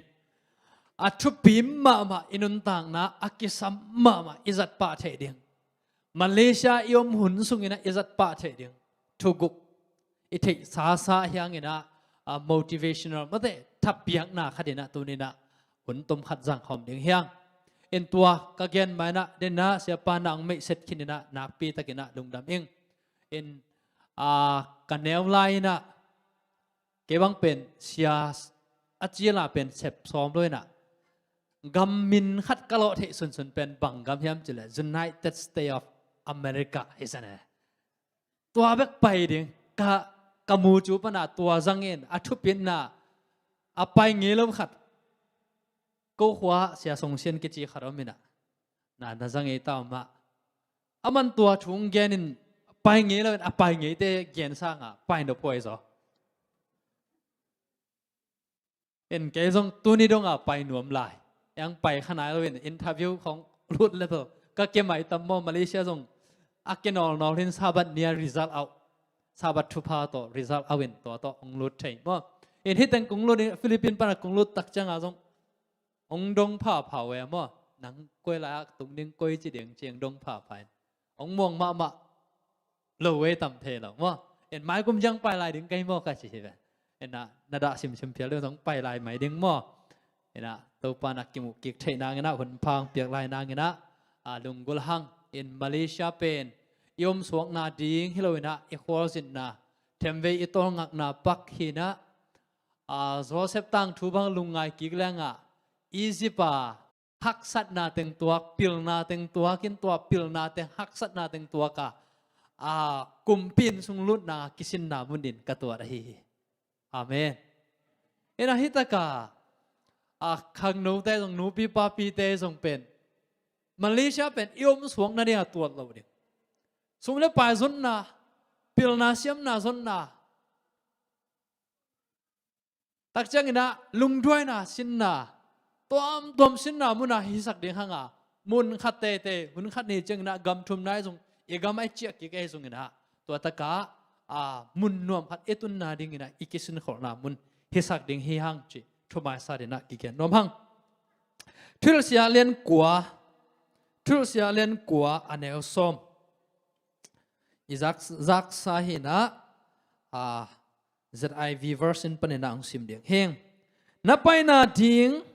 a thupi mahmah i nuntakna, a kisam mahmah i zat pah theih ding, Malaysia i om hun sungin ah i zat pah theih ding thuguk i theih sasa hiang in ah, a, motivational mate, thapiakna khat in ah tuni in ah hun tom khat zang khawm ding hiang. En tua ka gen mai in ah, den in ah siapa na ong meihset khin in ah nakpi takin ah lungdam ing. En, a, ka neu lai in ah kei bang pen sia a cila pen sep sawm lo inah, gam min khat ka lawh theih sunsun pen bang gam hiam cileh United States of America hi sane. Tua bek pai ding ka, ka mu cu pana tua zangin a thupitna a pai ngei lo khat. Ko khua Sia Song Sian kici khat om inah, na, na zang ei ta om ah. A man tua thung genin pai ngei lo in a pai ngeite gen sangah pai nop huai zaw. In kei zong tuni dongah pai nuam lai. Eng pai kha nai lo in interview khong lut level ka ke mai tam maw, Malaysia zong a ke nawlnawl hin Sabat nia result out. Sabat thupha tawh result out in tua tawh hong lut thei maw. In hiteng kong lut in Philippines pana kong lut tak ciangah zong hong dong phapha ve maw. Nang koi lai-ah tung ding, koi ci ding ci-in dong phapha in hong muang mahmah lo ve tam thei lo maw. En mai kum ciang pai lai ding kei maw ka ci hi ve. En ah na dah simsim phial ding zong pai lai mai ding maw. En ah Topa na kimuh kik theih nangin ah hun pha hong piak lai nangin ah, a lunggulh hang. In Malaysia pen i om suakna ding hi lo inah i khualzinna themvei i tawlngakna pak hi inah, a, Joseph tangthu bang lungngai kik lengah Egypt a haksatna teng tuak, pilna teng tuak in tua pilna teng, haksatna teng tuak a, a, kumpi inn sung lutna kisinna mun in ka tuat ahi hi. Amen. Inah hi taka, a, khangnote zong, nupi papite zong pen Malaysia pen i om suak nading a tuat lo ding. Sum le pai zonna, pilna siamna zonna, tak ciangin ah lungduaina sinna, tuamtuam sinna munah hisak ding hanga, mun khat tete, hun khat ni ciangin ah gam thum nai zong, i gam ai ciah kik ei zongin ah, tua takah, a, mun nuam khat i tunna dingin ah i kisinkholhna mun hisak ding hi hang ci, thumaisa dinah kigen nuam hang. Thuhilhsia lian kua, Thuhilhsia lian kua a neu sawm. I zak, zaksa hi inah, a, Z I V version panin ah hong sim ding hing. Na paina ding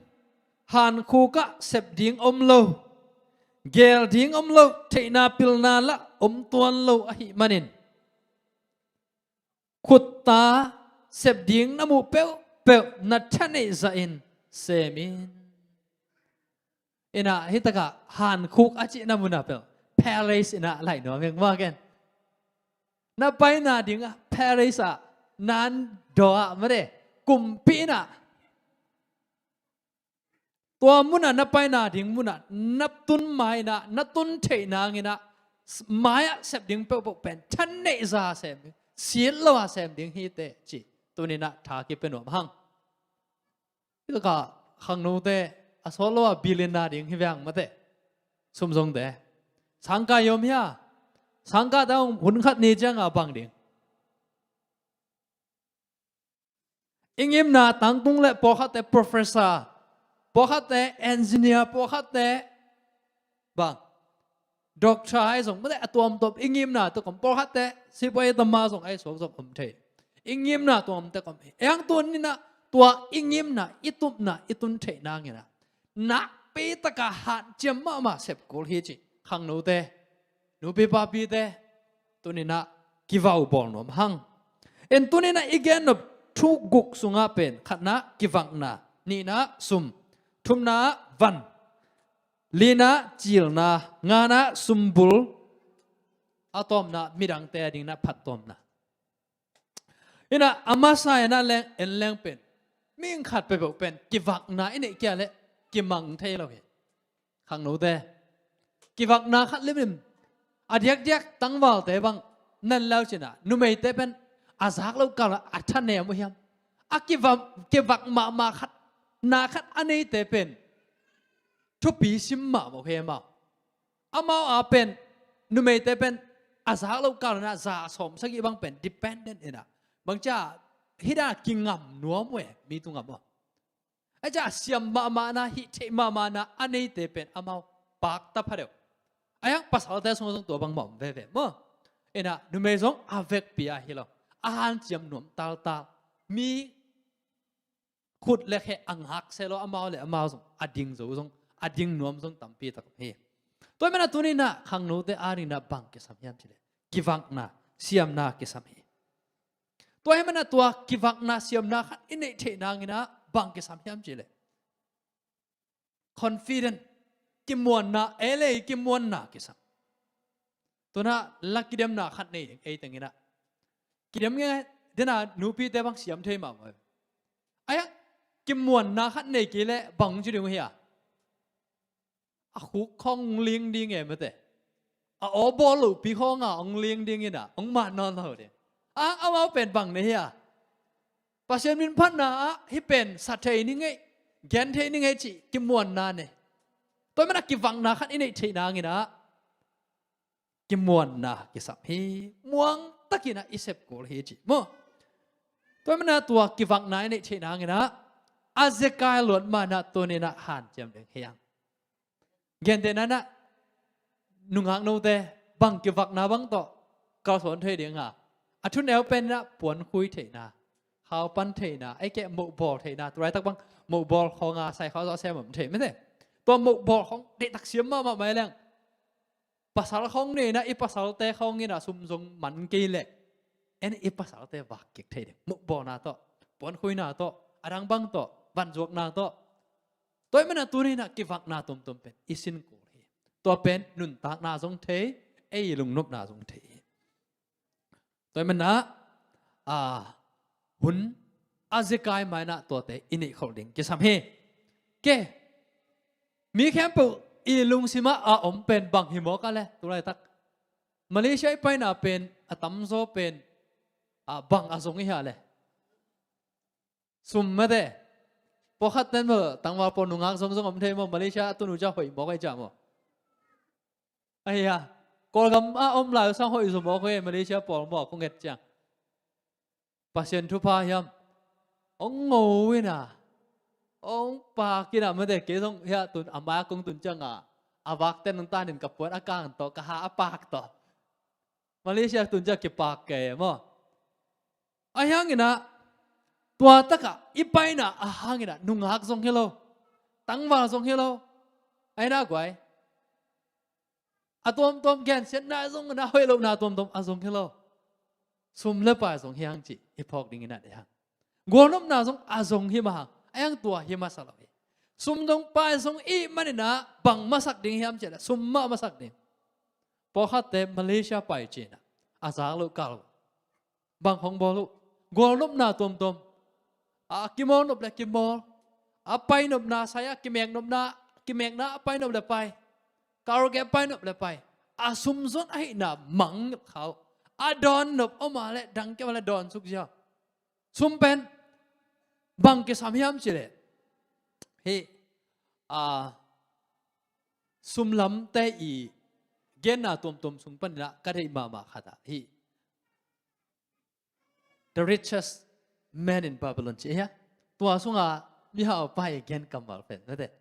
hankhuk ah sep ding om lo, gel ding om lo, theihna pilna lah om tuan lo ahih manin, khutta sep ding na muh peuhpeuh na thaneih zahin sem in. Inah hi takah hankhuk a cihna munah peuh palace inah laih nuam hing maw ken. Na paina dingah palace ah, nan daw ah made, kumpi inah, tua munah na paina ding munah na tun mai inah, na tun theih nangin ah, mai-ah sep ding peuhpeuh pen thaneih za sem ding, sit lo a sem ding hi teh ci, tuninah tha kipia nuam hang. Hi takah khangnote a sawt lo a billion na ding hi veng mate. Sum zongte sangka i om hia? Sangka ta hun khat ni cianga bang ding? I ngimna tangtung le pawlkhatte professor, pawlkhatte engineer, pawlkhatte bang, doctor ai zong mate, a tuamtuam i ngimna tuk om, pawlkhatte sipuai tama zong ai suak zong om thei. I ngimna tuamte kom hi. Eng tuninah tua i ngimna, i tupna i tun theih nanginah nakpi taka hanciam mahmah sep kul hi ci. Khangnote, nupi papite, tuninah kivau bawl nuam hang. En tuninah i gen nop thu guk sungah pen khatna kivakna, nihna sum, thumna van, lina cilna, ngana sumbul, a tawmna midangte a dingna phattuamna. Inah a masa inah leng en leng pen mihing khat peuhpeuh pen kivakna i neih kia le kimang thei lo hi. Khangnote, kivakna khat limlim a diakdiak tangvalte bang nan lau cinah numeite pen a zak lo kal a thanem uh hiam? A kivak, kivak mahmah khat, na khat a neite pen thupi sim mahmah uh hi amau. Amau a pen numeite pen a zak lo kal inah za sawm sagih bang pen dependent inah bangcia hih dana kingam nuam uh e, mi tungah maw. Ahi ciah siam mahmahna, hih theih mahmahna a neite pen amau pakta pha deuh. Ahi hang pasalte sungah zong tua bangmah om veve maw. Inah numei zong a vekpi a hi lo, a hanciam nuam taltal, mi khut le khe a ngak se lo, amau le amau zong a ding zo zong, a ding nuam zong tampi tak om hi. Tua hi mana tuninah khangnote a dingna bang kisam hiam cileh kivakna, siamna kisam hi. Tua hi mana tua kivakna siamna khat i neih theih nanginah Bang kisam hiam cih leh confident, kimuanna, ei le ei kimuanna kisam. Tuna la kidemna khat nei ding, ei teng inah kidem nge, dena nupite bang siam thei mahmah. Aia, kimuanna khat nei kei leh bang ci ding uh hia? A khuk khawng ling ding e mate. A aw bawl lohpi khawnga hong ling ding inah hong mat nawn lo ding. A, amau pen bang nei hia? Pasian min phatna ah hih pen sa thei ning ei, gen thei ning ei cih kimuanna nei. Tua manah kivakna khat i neih theihna nginah kimuanna kisam hi. Muangtakinah i sep kul hi cih maw. Tua manah tua kivakna i neih theihna nginah a zekai luat manah tuninah hanciam ding hi ang. Gentehna inah nungak note bang kivakna bang tawh kalsuan thei ding a, a thuneu pen inah puankhui theihna, khaupan theihna, ei keh mohbawl theihna, tulaitak bang mohbawl khawnga sai khau zawh sem om thei mate. Tua mohbawl khawng deihtak siam mahmah mai leng pasal khawng nei inah i pasalte khawng inah sum zong man kei leh en i pasalte vak kik thei ding. Mohbawlna tawh, puankhuina tawh, a dang bang tawh, vanzuakna tawh. Tua i manah tuni inah kivakna tuamtuam pen i sin kul hi. Tua pen nuntakna zong thei, ei lungnopna zong thei hi. Tua i manah a, hun a zekai mainah tuate i neih kholh ding kisam hi. Ke, mi khempeuh i lungsimah a om pen bang hi mawk a le, tulaitak Malaysia i paina pen a tamzaw pen a, bang a zong i hia le? Sum mate. Pawlkhat ten maw, tangval pawl nungak zongzong om thei maw, Malaysia a tun uh ciah hoih mawk ahi ciah maw? Ahi a, Kawlgam a om lai uh sang hoih zaw mawk uh e, Malaysia pawl maw, kong et ciang. Pasian thupha hiam? Hong ngo inah, hong pak inah mate, kei zong hiah tun a mai a kong tun cianga a vak ten hong tanin ka puan a kang tawh, ka ha a pak tawh. Malaysia tun ciah kipak kei maw. Ahi hanginah tua takah i paina a hanginah nungak zong hi lo, tangval zong hi lo. Ahi na guai, a tuamtuam gensiatna zong inah hoih lohna tuamtuam a zong hi lo. Sum le pai zong hi hang cih i phawk ding inah deih hang. Gualnopna zong a zong hi mah hang, ahi hang tua hi masa lo hi. Sum zong pai zong i hih maninah bang masak ding hiam cih leh sum mah masak ding. Pawlkhatte Malaysia pai cinah a zak loh kal uh bang hong bawl uh? Gualnopna tuamtuam. A kimawlnop le kimawl, a painopna sai a kimeknopna, kimekna a painop le pai, karaoke a painop le pai. A sumzon ahihna mang kha uh. A dawnnop om a le dangkep a le dawnsuk ziau. Sum pen bang kisam hiam cih leh hih a, sumlamte i genna tuamtuam sung paninah ka deih mahmah khat ah hih The Richest Man in Babylon cih hia? Tua sunga mihaupa i gen kammal pen mate,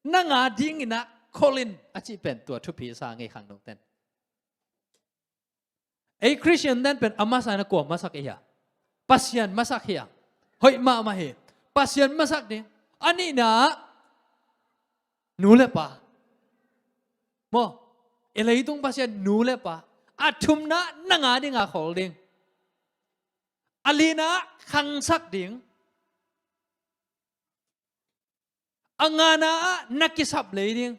nang a dinginah kholin a cih pen tua thupi sa ngei khangno ten. Ei Khristian ten pen a masa inah kua masak i hia? Pasian masak hi a, hoih mahmah hi. Pasian masak ding. A nihna ah nu le pa maw, i leitung Pasian nu le pa. A thumna ah nang a dinga khol ding. A lina ah khangsak ding. A ngana ah na kisap lei ding.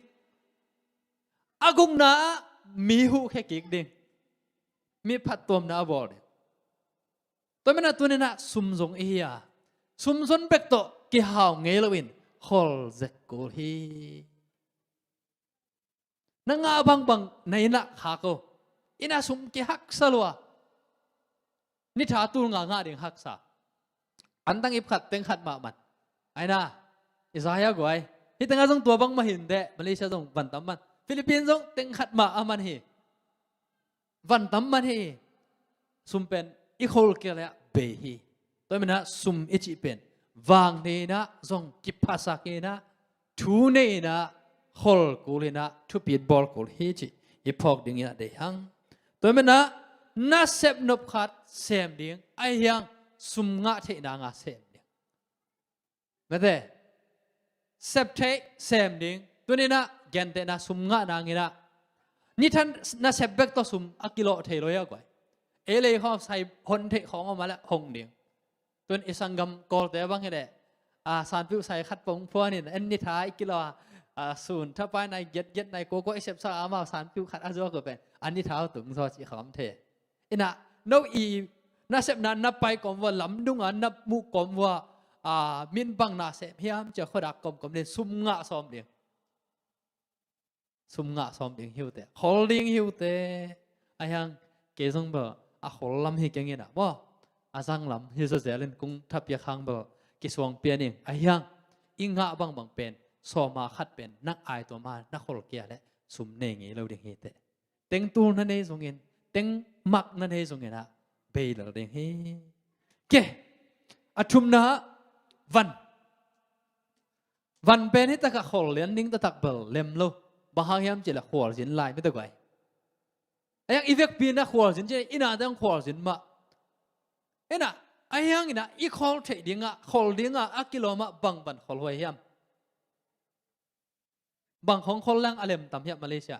A gukna ah mi huhkhia kik ding. Mi phattuamna a bawl ding. Tua manah tuninah sum zong i hi a, sumzon bek tawh kihau ngei loin khol zek kul hi. Na ngah bangbang na inn ah khak o. Inn ah sum kihaksa lua. Ni tha tul nga ngah ding haksa. Antang ip khat teng khat mah man. Aina, Isaiah guai. Hih tengah zong tua bangmah hi inteh, Malaysia zong van tam man. Philippines zong teng khat mah a man hi. Van tam man hi. Sum pen i khol kei leh bei hi. Tua manah sum i cih pen vang nei inah zong kiphasak inah, thu nei inah, khol kul inah, thupit bawl kul hi cih i phawk ding inah deih hang. Tua manah nasep nop khat sem ding, ahi hang sum ngah theihna nga sem ding. Mate, sep theih sem ding. Tuninah gentehna sum ngah nanginah ni than nasep bek tawh sum a kilawh thei lo hi a guai. Ei lei khawng sai hon theih khawng om a leh hong ding. Tun i sanggam Kawlte bang hi leh A, sanpiuh sai khat pong phuan in, en ni tha i kilo a, a, sun thapai nai giat giat nai kua kua i sepsa amau sanpiuh khat a zuak uh pen a ni tha uh tung zaw cih khawm thei. Inah no i nasepna na pai kawm vua, lamdunga na muh kawm vua, a, min bang na sem hiam cia khuadak kawmkawm nin sum ngah sawm ding. Sum ngah sawm ding hi uh teh, khol ding hi uh teh. A hiang kei zong bel a khol lam hi keng inah maw, a zang lam hi zaw zel in kung thapiak hang bel kisuang pian ing. A hiang i ngah bangbang pen sawma khat pen nang ai tua ma na khol kia leh sum nei ngei lo ding hi teh. Teng tul na nei zongin, teng mak na nei zongin ah bei lel ding hi. Ke, a thumna van. Van pen hi takah khol lian ding taktak bel lem lo. Bang hang hiam cih leh khualzin lai mite guai. A hiang i vekpi na khualzin cih leh inah dang khualzin mah. Inah a hiang inah i khol theih dingah, khol dingah a kilawm ah bang van khol huai hiam? Bang khong khol leng a lem tam hiam Malaysia?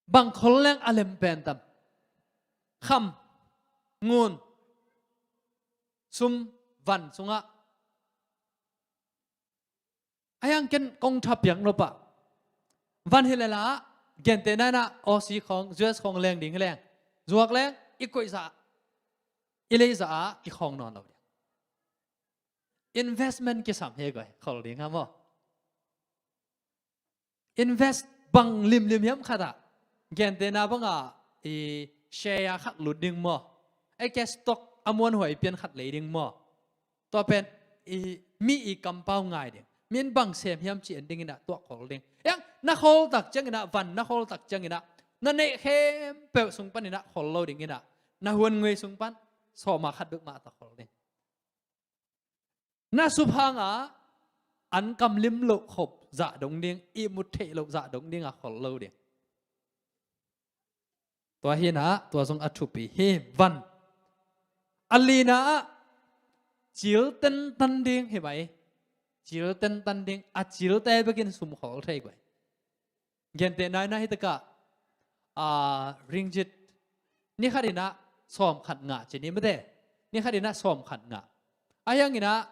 Bang khol leng a lem pen tam? Kham, ngun, sum, van sungah. A hiang ken kong thapiak nop ah, van hi leh la, gentehna inah Aussie khong, U S khong leng ding hi leng, zuak leng i koih zah, i lei zah ah kikhawng nawn lo ding. Investment kisam hi guai, khol ding ha maw? Invest bang limlim hiam khat ah, gentehna bangah i share khat lut ding maw? Ei ke stock a muanhuai pian khat lei ding maw? Tua pen i mi i kampau ngai ding. Min bang sem hiam ci en ding inah tua khol ding. Hiang na khol tak ciang inah, van na khol tak ciang inah, na neih khempeuh sung pan inah khol lo ding inah, na huan ngui sung pan sawma khat bek mah ta khol ding. Na suphang ah an kam lim loh khop zah dong ding, ihmut theih loh zah dong ding a khol lo ding. Tua hi inah tua zong a thupi hi. Van. A lina ah cil tentan ding hi mai. Cil tentan ding, a cilte bekin sum khol thei guai. Gentehna inah hi takah, a, ringgit ni khat inah sawm khat ngah ci ni mate. Ni khat inah sawm khat ngah. A hiang inah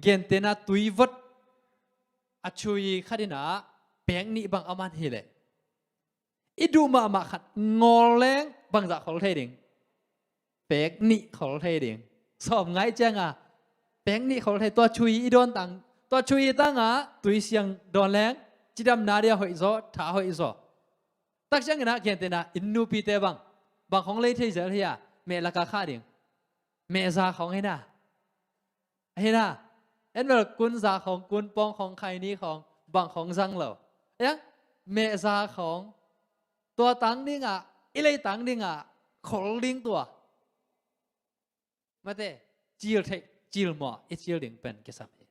gentehna tui vot a chui khat inah pek nih bang a man hi leh, i duh mahmah khat ngawl leng bangzah khol thei ding? Pek nih khol thei ding. Sawm ngai cianga pek nih khol thei. Tua chui i dawn tang, tua chui i tangah tui siang dawn leng cidamna dia hoih zaw, tha hoih zaw. Tak ciang inah gentehna inn nupite bang, bang khong lei thei zel hi a, meh laka khah ding. Meh za khong hi na. Hi na. En bel kun za khong, kun pawng khong, khaini khong, bang khong zang lo. Hiang, meh za khong, tua tang dingah, i lei tang dingah khol ding tua. Mate, cil theih, cil mawh i cil ding pen kisam hi.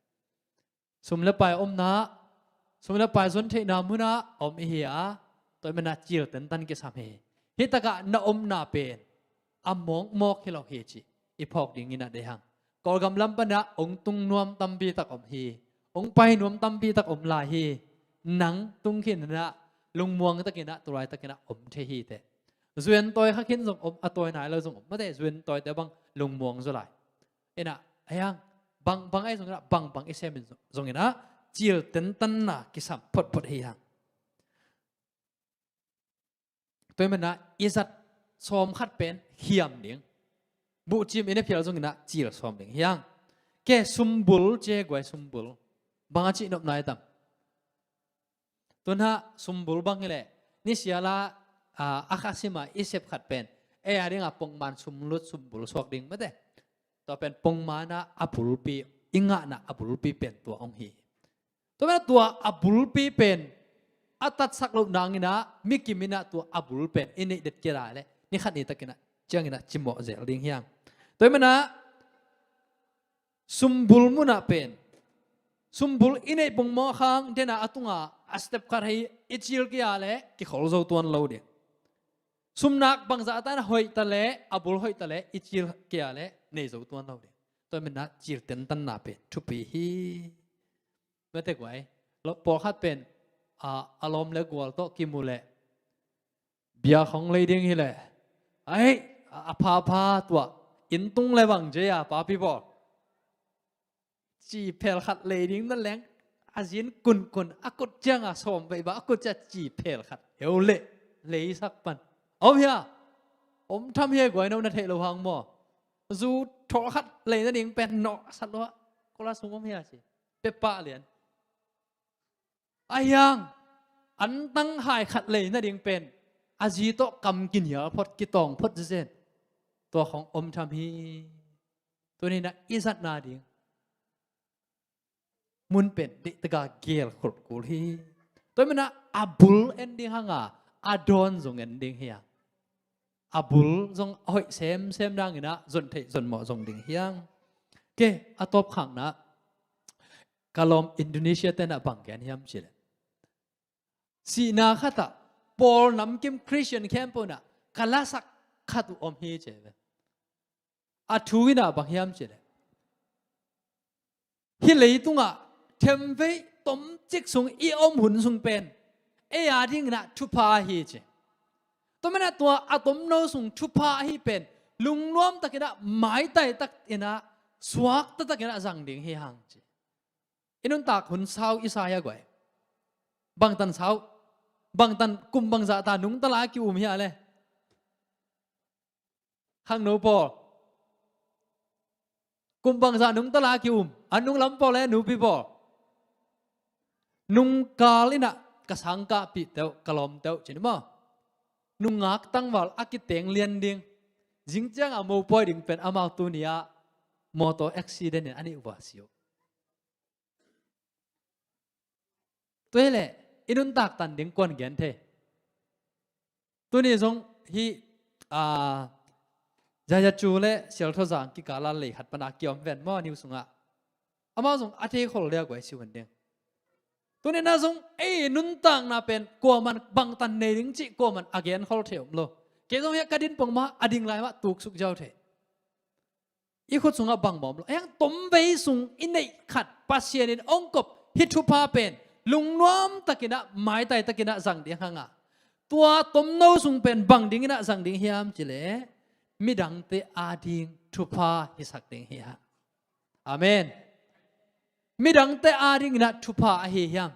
Sum le pai omna, sum le pai zon theihna munah om i hi a, tua i manah cil tentan kisam hi. Hi takah na omna pen a mawkmawk hi lo hi cih i phawk ding inah deih hang. Kawlgam lam panah ong tung nuam tampi tak om hi. Ong pai nuam tampi tak om lai hi. Nang tung khin inah lungmuang takinah tulai takinah om thei hi teh. Zuan tawi kha khin zong om, a tawi nai lo zong om. Mate, zuan tawite bang lungmuang zaw lai. Inah, a hiang, bang, bang ai zong inah, bang, bang i sem in zong, zong inah, cil tentanna kisam photphot hi hang. Tua i manah i zat sawm khat pen hiam ding. Buhcim i na phial zong inah cil sawm ding hi hang. Ke sumbul, ce guai sumbul. Bang a cihnopna i tam? Tunah sumbul bang hileh, nisiala, a, a kha sima i sep khat pen ei a dingah pongman sumlut sumbul suak ding mate. Tua pen pongmanah a bulpi, i ngahna a bulpi pen tua hong hi. Tua pen tua a bulpi pen a tatsak loh nanginah mikim inah tua a bul pen i neih det kei lai leh ni khat ni takinah cianginah cimawh zel ding hiang. Tua i manah sumbul munah pen, sumbul i neih pongmawh khang dena a tunga a step khat hei i cil kia leh kikhol zo tuan lo ding. Sumnak bangzah a tan a hoih ta leh, a bul hoih ta leh i cil kia leh nei zo tuan lo ding. Tua i manah cil tentanna pen thupi hi. Mate guai, pawlkhat pen a, a lawm le gual tawh kimu leh Bia khong lei ding hileh, ai, a, a phapha tuah, inn tung le bang cia, papi bawl. Ci phel khat lei ding na leng, a zin kunkun, a kut ciang a sawm vei ba, a kut ciang ci phel khat. Heu leh, leisak pan. Om hia? Om tham hia guai no na theih lo hang maw? Zu thawh khat lei nading pen nawh sat lua. Kola sung om hia ci. Pepah lian. A hiang, antang hai khat lei nading pen, a zi tawh kam kinial phot, kitawng phot zezen. Tua khong om tham hi. Tuni-in ah i zatna ding mun pen deihtakin geel khol kul hi. Tua manin ah a bul en ding hang a, a dawn zong en ding hi a. A bul zong a hoih semsem dingin ah zon theih zon mawh zong ding hi hang. Ke, a tawpkhakna, ka lawm Indonesia te'n ah bang gen hiam cih leh, sihna khat ah, pawl namkim Khristian khempeuh in ah ka lasak khat uh om hi ci ve. A thu in ah bang hiam cih leh, hih leitungah themvei tomcik sung i om hun sung pen ei a dingin ah thupha ahi ci. Tua manin ah tua a tomno sung thupha ahi pen lungnuam takin ah, maitai takin ah, suakta takin ah zang ding hi hang ci. I nuntak hun sau i sa hia guai? Bangtan sau, bangtan kum bangzah ta nungta lai ki-um hia leh? Khangno pawl, kum bangzah nungta lai ki-um, a nunglam pawl le nupi pawl. Nungkal in ah ka sangkahpih teuh, ka lawm teuh ci ni maw? Nungak tangval a kiteng lian ding. Zing ciang a mopawi ding pen amau tuni-ah motor accident in a nih uh a si uh. Tua hileh i nuntak tan ding kuan gen thei? Tuni zong hih, a, Yaya Cu le Sial Tho Zang kikal a lei khat pan a kiom ven maw, niu sungah. Amau zong a thei khol leh guai si hun ding. Tuni-in ah zong ei nuntakna pen kuaman bangtan nei ding cih kuaman a gen khol thei om lo. Kei zong hia ka din pong mah a ding lai mah tuksuk ziau thei. I khut sungah bang mawh om lo. Ahi hang tomvei sung i neih khat Pasian in hong kop hih thupha pen lungnuam takin ah, maitai takin ah zang ding hang a, tua tomno sung pen bang dingin ah zang ding hiam cih leh, midangte a ding thupha hisak ding hi hang. Amen. Midangte a dingin ah thupha ahi hiam?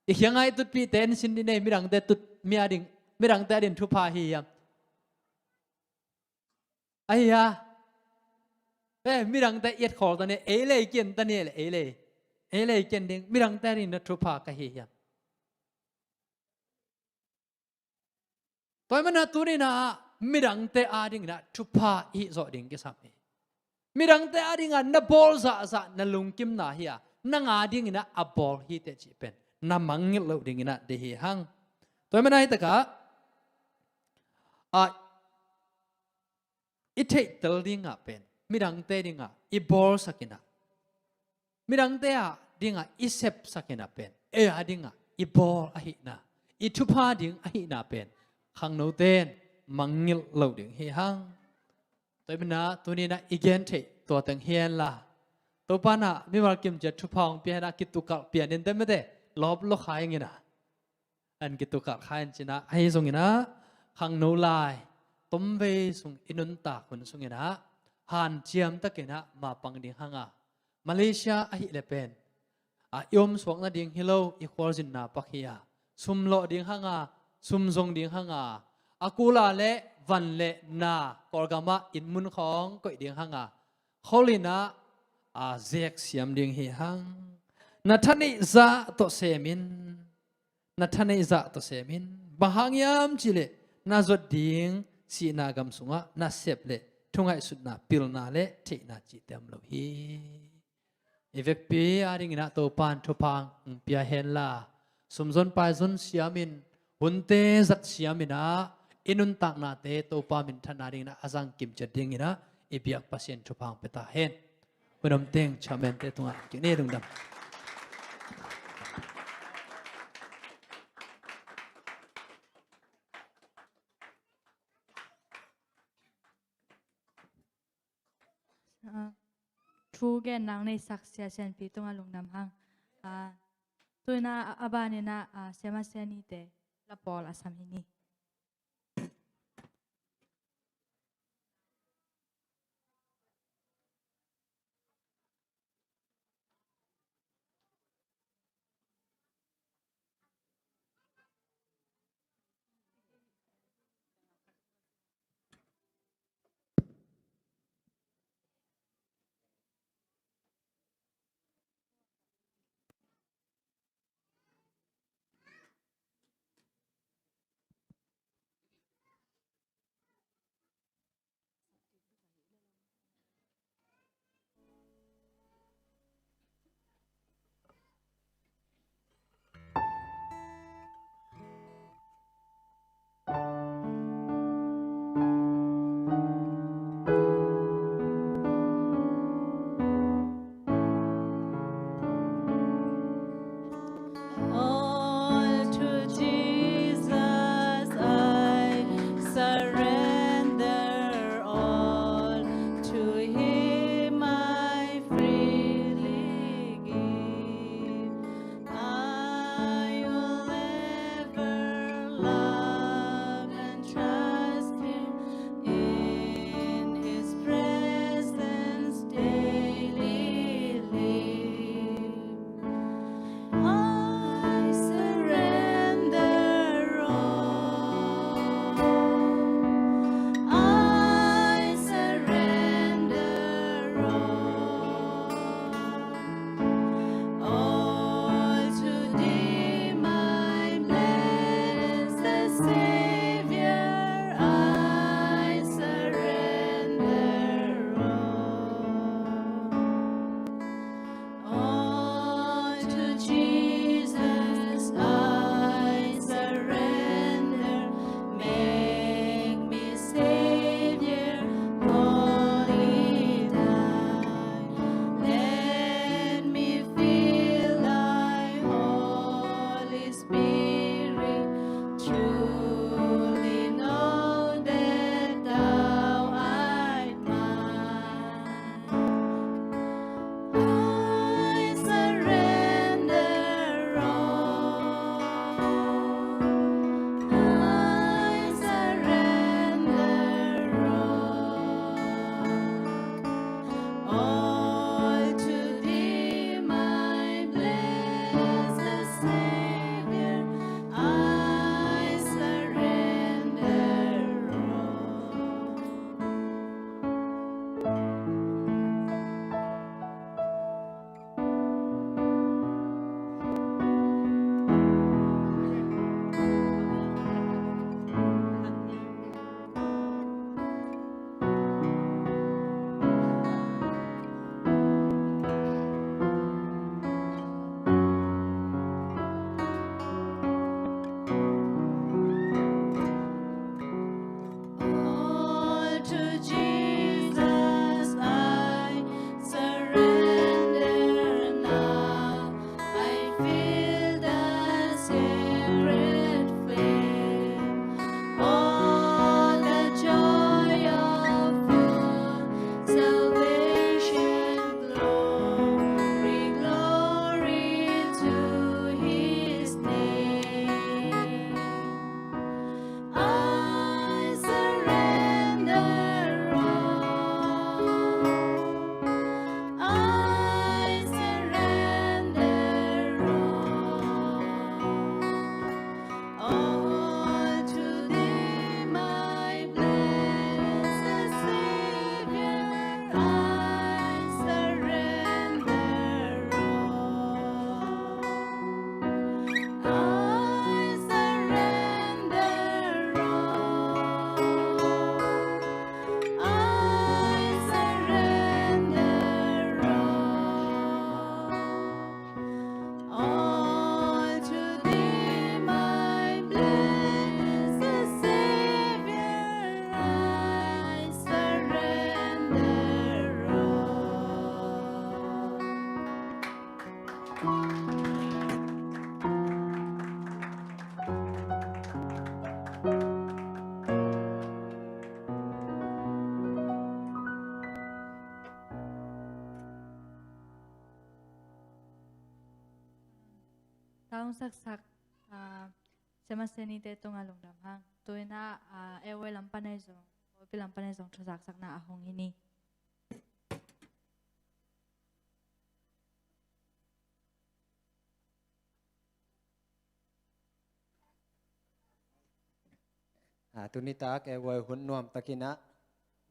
I khiang a i tutpihte en sin dih ni ei, midangte tut, mi a ding, midangte a ding thupha ahi hiam? Ahi a. Eh, midangte i et khol ta ni, ei lei kian ta ni leh, ei lei. Ei lei kian ding, midangte a dingin ah thupha ka hi hiam? Tua ahih manin ah tuni-in ah midangte a dingin ah thupha i hih zawh ding kisam hi. Midangte a dingin ah na bawl zahzah na lungkimna hi a, nang a dingin ah a bawl hi teh cih pen na mangngilh loh dingin ah deih hi hang. Tua ahih manin ah hih takah, a, i theihtel dingah pen, midangte dingah i bawlsak in ah, midangte a dingah i sepsak in ah pen, ei a dingah i bawl ahihna, i thupha ding ahihna pen khangnote in mangngilh lo ding hi hang. Tua ahih manin ah tuni-in ah i gen theih tua teng hi hen la, Topa in ah mimal kimciat thupha hong pia hen a, kitukalh pia ni in teh mate, lawp lo kha ing in ah. An kitukalh kha in ci-in ah, ahi zongin ah, khangno lai tomvei sung i nuntak hun sungin ah, hanciam takin ah mapang ding hang a, Malaysia ahih leh pen, a, i omsuak nading hi lo, i khualzinna pak hi a, sum lawh ding hang a, sum zong ding hang a, a kul a leh van le na, Kawlgam ah inn mun khawng koih ding hang a, khol in ah, a, zeksiam ding hi hang. Na thaneih zah tawh sem in. Na thaneih zah tawh sem in. Bang hang hiam cih leh, na zuat ding sihna gam sungah nasep le thungaihsutna, pilna le theihna cihte om lo hi. I vekpi a dingin ah Topa in thupha hong pia hen la, sumzon paizon siamin, hunte zat siamin ah, i nuntaknate Topa minthanna dingin ah a zang kimciat dingin ah, i biak Pasian thupha hong pia ta hen. Hun om teng chairman-te tungah kik ni, lungdam. Ah, thu gen nang neisak Sia Sianpi tungah lungdam hang. Ah, tu-in ah a, a banin ah, ah, Sia Masianite la pawl a sam hi ni. Hong saksak, ah, siamasianite tungah lungdam hang. Tu-in ah, ah, A Y lam pan ahi zong, pawlpi lam pan ahi zong thuzaksakna a hong hi ni. Ah, tuni tak A Y hun nuam takin ah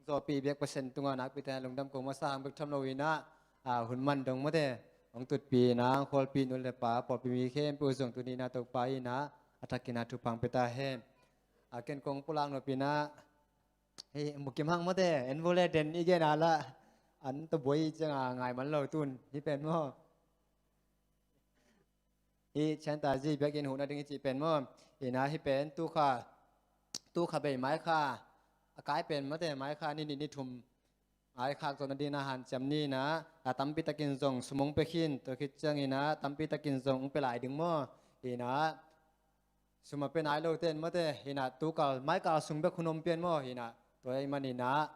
zawhpih biak Pasian tungah nakpi takin lungdam ko masa hang bek tham lo-in ah, ah, hun man dong mate hong tutpih in ah, hong khualpih nu le pa, pawlpi mi khempeuh zong tuni in ah Topa in ah a thakin ah thupha hong pia ta hen. Ah, ken kong pulak nop in ah, hei, mukim hang mate, en vua le den i gen a lah, an tawh buai i ciang a ngai man lo tun, hih pen maw. Hih Chiang Thai zi biakinn huhna ding i cih pen maw. Hi-in ah hih pen tu kha, tu kha bei mai kha, a kai pen mate mai kha ni nih ni thum, mai khak zawhna dingin ah hanciam ni-in ah, a tampi takin zong sum hong pia khin, tua khit ciangin ah tampi takin zong hong pia lai ding maw. Hi-in ah sum a pia nai lote in mate, hi-in ah tu kal, mai kal sung bek hun om pian maw, hi-in ah tua ahih manin ah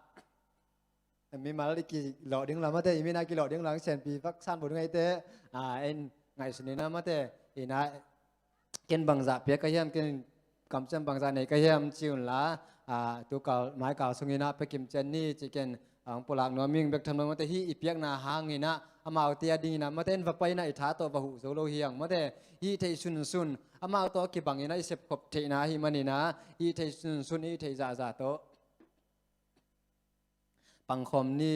mimal i kilawh ding la mate, i min a kilawh ding la, hong sianpi vak san bo ding ahih teh, ah, en ngaihsun in ah mate, hi-in ah ken bangzah piak ka hiam, ken kamciam bangzah nei ka hiam ci un la, ah, tu kal, mai kal sungin ah pia kim ciat ni ci ken, ah, hong pulak nuam ing bek tham lo mate, hih i piakna hangin ah amaute a dingin ah mate en va pai in ah i tha tawh va huh zo lo hi hang mate, hih theih sunsun, amau tawh kibangin ah i sepkhop theihna ahih manin ah, hih theih sunsun, hih theih zahzah tawh pangkhawm ni,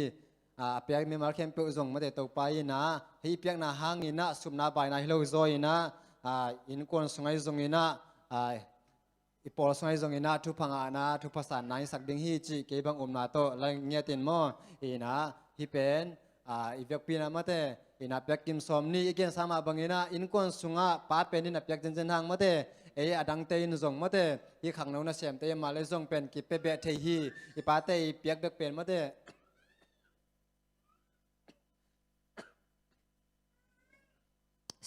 ah, a piak mimal khempeuh zong mate Topa in ah, hih piakna hangin ah supna baina hi lo zaw in ah, ah, innkuan sung ahi zongin ah, ah, i pawl sung ahi zongin ah thupha ngahna, thupha sanna i sak ding hi cih kei bang upna tawh la ngiat in maw. Hi-in ah hih pen, ah, i vekpi in ah mate, hi-in ah piak kim sawm ni i gen sa mah bangin ah innkuan sungah pa pen in a piak zenzen hang mate, ei a dangte in zong mate, hih khangno nasemte in mah le zong pen kipia beh thei hi. I pate i piak bek pen mate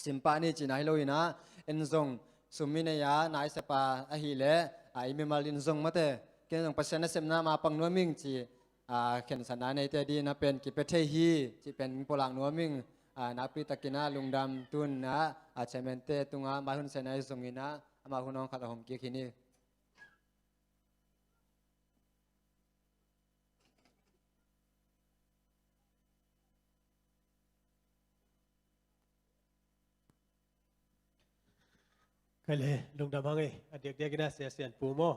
simpah ni cihna hi lo-in ah, en zong sum i nei a, na i sep a ahih leh, ah, i mimal in zong mate, ken zong Pasian nasepna mah pang nuam ing ci, ah, khensatna neite dingin ah pen kipia thei hi cih pen pulak nuam ing. Ah, nakpi takin ah lungdam. Tu-in ah, ah, chairman-te tungah mai hun sehna ahi zongin ah amah hun hong khat a hong kik hi ni. Kei le lungdam hang ei, a diakdiak in ah Sia Sian Pu maw.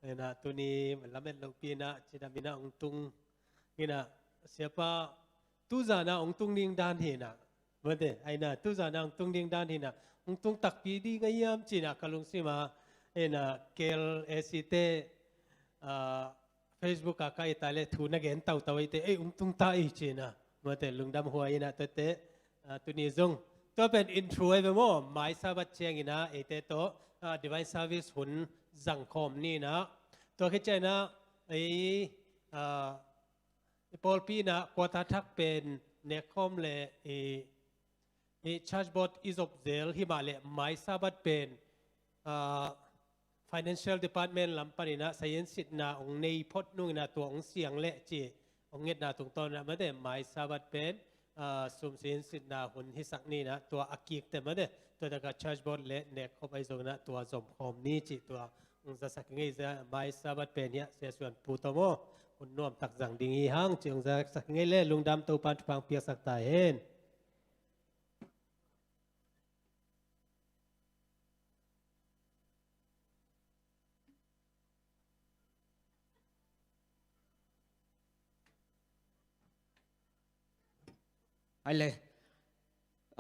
Hi-in ah tuni lamet lohpi in ah cidam in ah hong tung in ah, siapa tuzan ah hong tung ding dan hi-in ah mate, hi-in ah tuzan ah hong tung ding dan hi-in ah, hong tung takpi ding a hiam ci-in ah ka lungsim ah, hi-in ah K L A C te, ah, Facebook ah ka et leh thu na gen tautau ahih teh, ei, hong tung ta ei ci-in ah mate lungdam huai in ah tuate, ah, tuni zong tua pen intro ahi ve maw, mai Sabbath ciangin ah eite tawh, ah, divine service hun zangkhawm ni-in ah, tua khit ciangin ah ei, ah, i pawlpi in ah quarter thak pen nekkhawm le i, i church board i zop zel hi mah leh mai Sabbath pen, ah, financial department lam panin ah sazinsitna hong nei phot nungin ah tua hong siang leh ci hong ngetna tungtawn in ah mate mai Sabbath pen, ah, sum sazinsitna hun hisak ni-in ah tua a kik teh mate, tua takah church board le nekkhawm ahi zongin ah tua zomkhawm ni cih tua hong zasak ing ei. Mai Sabbath pen hiah Sia Sian Pu tawh maw, hun nuamtak zang ding hi hang ci hong zasak ing ei. Le lungdam, Topa'n thupha hong piaksak ta hen. Hi-in ah,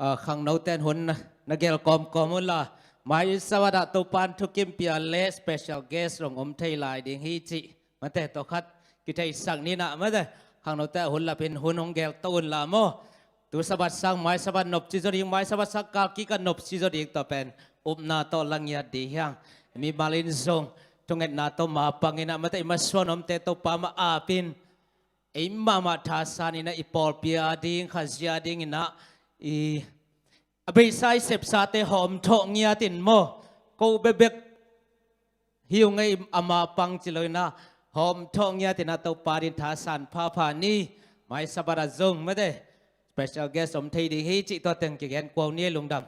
ah, khangnote'n hun na, na gel kawmkawm un la, mai Sabbath ah Topa'n thukim pia le special guest zong om thei lai ding hi cih mate, tua khat kitheisak ni-in ah mate, khangnote hun lapin hun hong gel to un la maw. Tu Sabbath sang mai Sabbath nopci zaw ding, mai Sabbath sang kal kik ah nopci zaw ding, tua pen upna tawh la ngiat ding hi hang. Mimal in zong thungetna tawh mapang in ah mate, i masuan omte Topa mah ap in, ei mahmah thasan in ah i pawlpi a ding, Khazih a dingin ah i, a beisa i sepsate hawm thawh ngiat in maw, ko bekbek hi ung ei, ama pang ci lo-in ah hawm thawh ngiat in ah Topa adingin thasan phapha ni. Mai Sabbath ah zong mate special guest om thei ding hi cih tua teng kigen kua ni. Lungdam.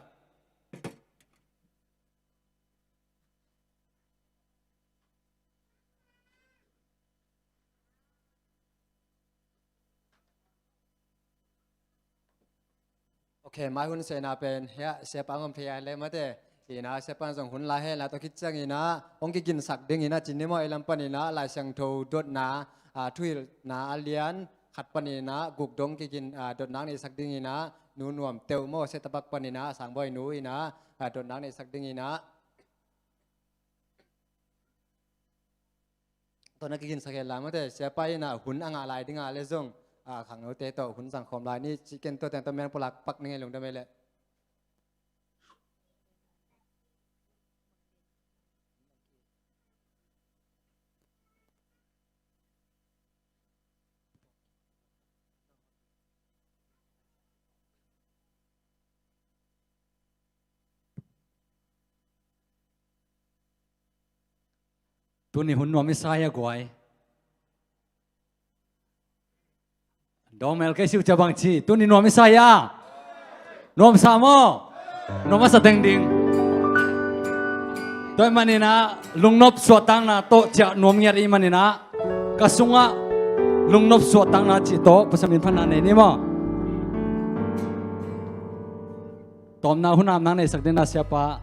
Khe mai hun seina pen hia, siapa ngom thei a le mate. Ina siapa zong hun la hen la to khit ciang ina hong kiginsak ding ina cin ni maw, i lam pan ina Lai Siangtho dotna, a, Thuhilhna a lian khat pan ina guk dong kigin, a, dotnak neisak ding ina Nu Nuam Teuh maw, Setapak pan ina Sangbawi nu ina, a, dotnak neisak ding ina. Tawh na kiginsak hen la mate, siapa ina hun a ngah lai ding a le zong, a, khangnote tawh hun zangkhawm lai ni, ciken tua teng tawh miang pulak pak ning ei, lungdam ei le. Tuni hun nuam i sa hia guai? Dawng mel kei siu cia bang ci. Tuni nuam i sa hia? Nuam sa maw? Nuam a sa teng ding. Tua ahih manin ah lungnop suahtakna tawh ciah nuam ngiat i hih manin ah ka sungah lungnop suahtakna cih tawh Pasian min phatna nei ni maw? Tawpna hun a amnak neisak dingin ah siapa,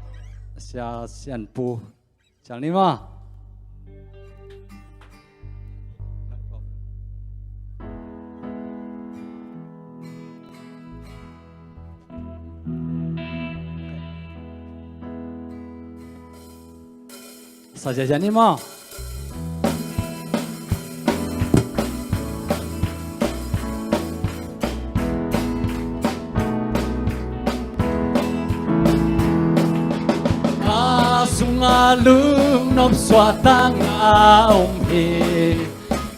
sia, sianpu cial ni maw? Sa ziahziah ni maw? Ka sungah lungnop suahtakna om hi.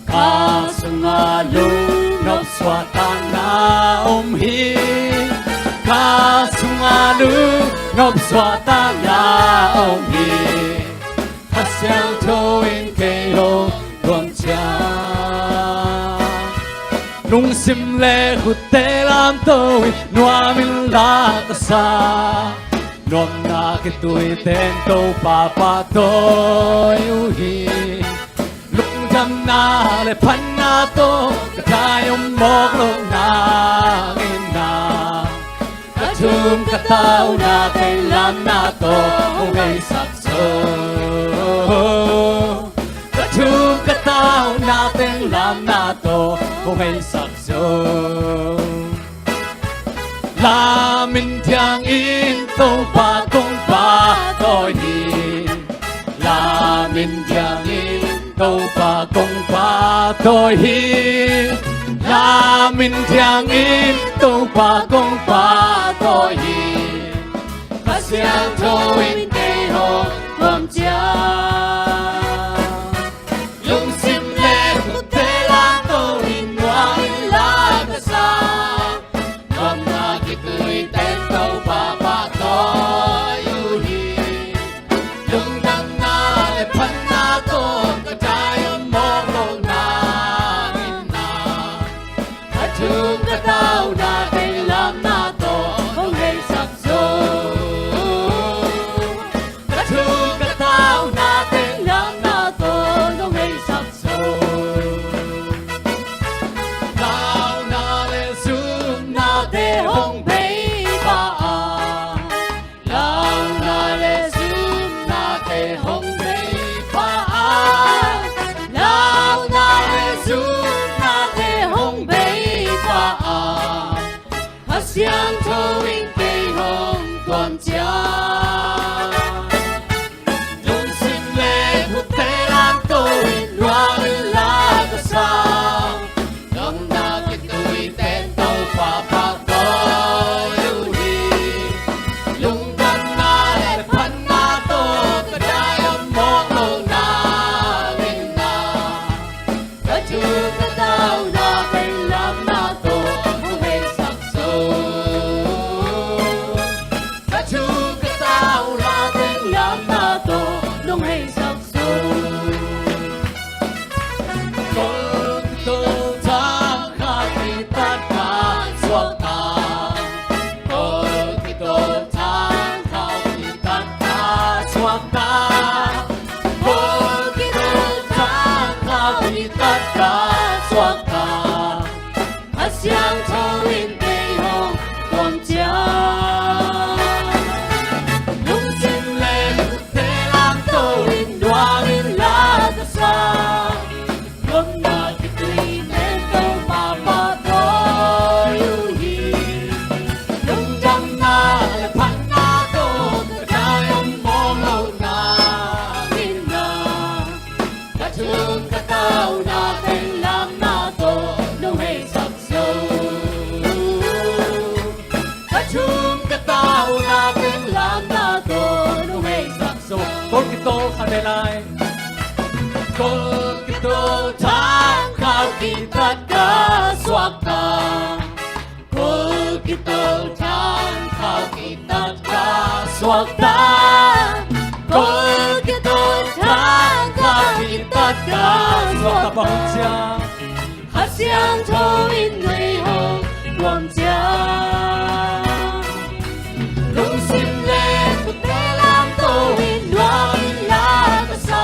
Ka sungah lungnop suahtakna om hi. Ka sungah lungnop suahtakna om hi. Kha Siangtho in kei hong tuam ciang, lungsim le khutte lamto in nuamin la ka sa. Nuamna khitui ten Topa pahtawi uh hi. Lungdamna le phatna tawh ka dai om mawk loh nangin ah, ka thum ka tauna teng lamna tawh hong heisak zo. Ka thum ka tauna teng lamna tawh hong heisak zo. Lamin diangin Topa kong pahtawi hi. Lamin diangin Topa kong pahtawi hi. Lamin diangin Topa kong pahtawi hi. Kha Siangtho in kei hong tuam ciang, lungsim le khutte lamto in nuamin la ka sa. Nuamna khitui ten Topa pahtawi uh hi. Lungdamna le phatna tawh ka dai om mawk loh nangin ah, ka thum ka tauna teng lamna tawh hong heisak zo. Ka thum ka tauna teng lamna tawh hong heisak zo. Launa le zumnate hong bei pah a. Launa le zumnate hong bei pah a. Launa le zumnate hong bei pah a. Kha Siangtho in kei hong tuam ciang, lungsim le khutte lamto in nuamin la ka sa. Nuamna khitui ten Topa pahtawi uh hi. Lungdamna le phatna tawh ka dai om mawk loh nangin ah, ka thum ka tauna teng lamna tawh hong heisak zo. Ka thum ka tauna teng lamna tawh hong heisak zo. Tawlkik tawltang khak kitat ka suakta. Tawlkik tawltang khak kitat ka suakta. Tawlkik tawltang khak kitat ka suakta. Kha Siangtho in kei hong tuam ciang. Kol kiat tawh thangka kitat ka suak ka bang ciang, Kha Siangtho in nuihong nuam ciang, lungsim le tutte lamto in nuam in la ka sa.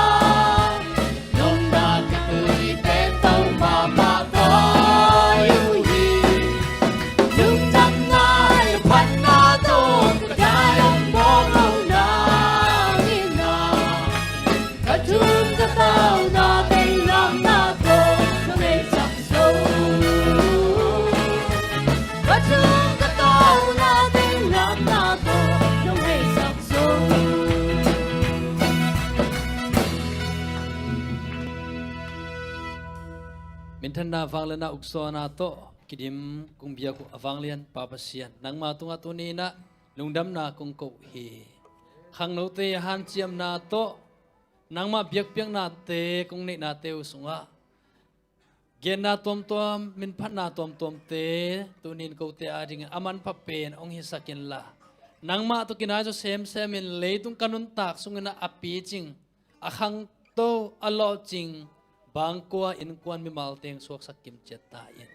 Nong na ka tui te tong ma ma ko yu hi. Lungdamna le phatna tawh ka dai ong bawk lo nang in a, ka thum ka tauna teng lamna tawh nong hei sak zo. Ka thum ka tauna teng lamna tawh nong hei sak zo. Minthanna, vangliatna, uksuahna tawh kidim kong biak uh a vanglian Pa Pasian, nangma tungah tuni-in ah lungdamna kong ko uh hi. Khangnote hanciamna tawh nangmah biakpiaknate kong neihnate uh sungah genna tuamtuam, minphatna tuamtuamte tuni-in kote adingin a manpha pen hong hisak inla, nangmah tawh kinai zaw semsemin leitung ka nuntak sungin ah a picing, a khangto, a lawhcing bangkua innkuan mimalte hong suaksak kimciat ta in.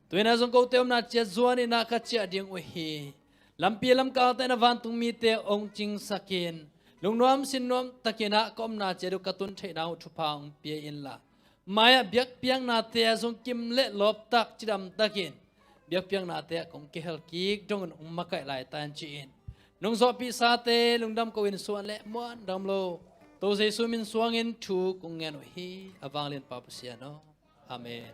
Tu-in ah zong kote omna ciat zuan in ah ka ciah ding uh hi. Lampi lamkalte na vantung mite hong cingsak in, lungnuam sinnuam takin ah ka omna ciat uh ka tun theihna uh thupha hong pia inla, mai-ah biakpiaknate ah zong kim le lawptak cidamtakin biakpiaknate ah kong kihel kik dongin hong makaih lai ta in ci-in, nong zawhpihsate lungdam ko in, suan le muan dam lo To Jesu min suangin thu kong ngen uh hi, a vanglian Pa Pasian aw. Amen.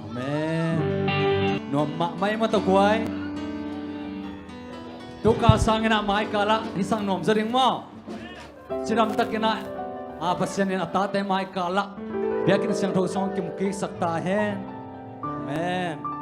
Amen. Nuam mahmah ei maw, tawh guai. Tukal sangin ah mai kalah hih sang nuam zaw ding maw? Cidamtakin ah, a, Pasian in a tate mai kalah biakinn siangtho sung kimkiksak ta hen. Amen.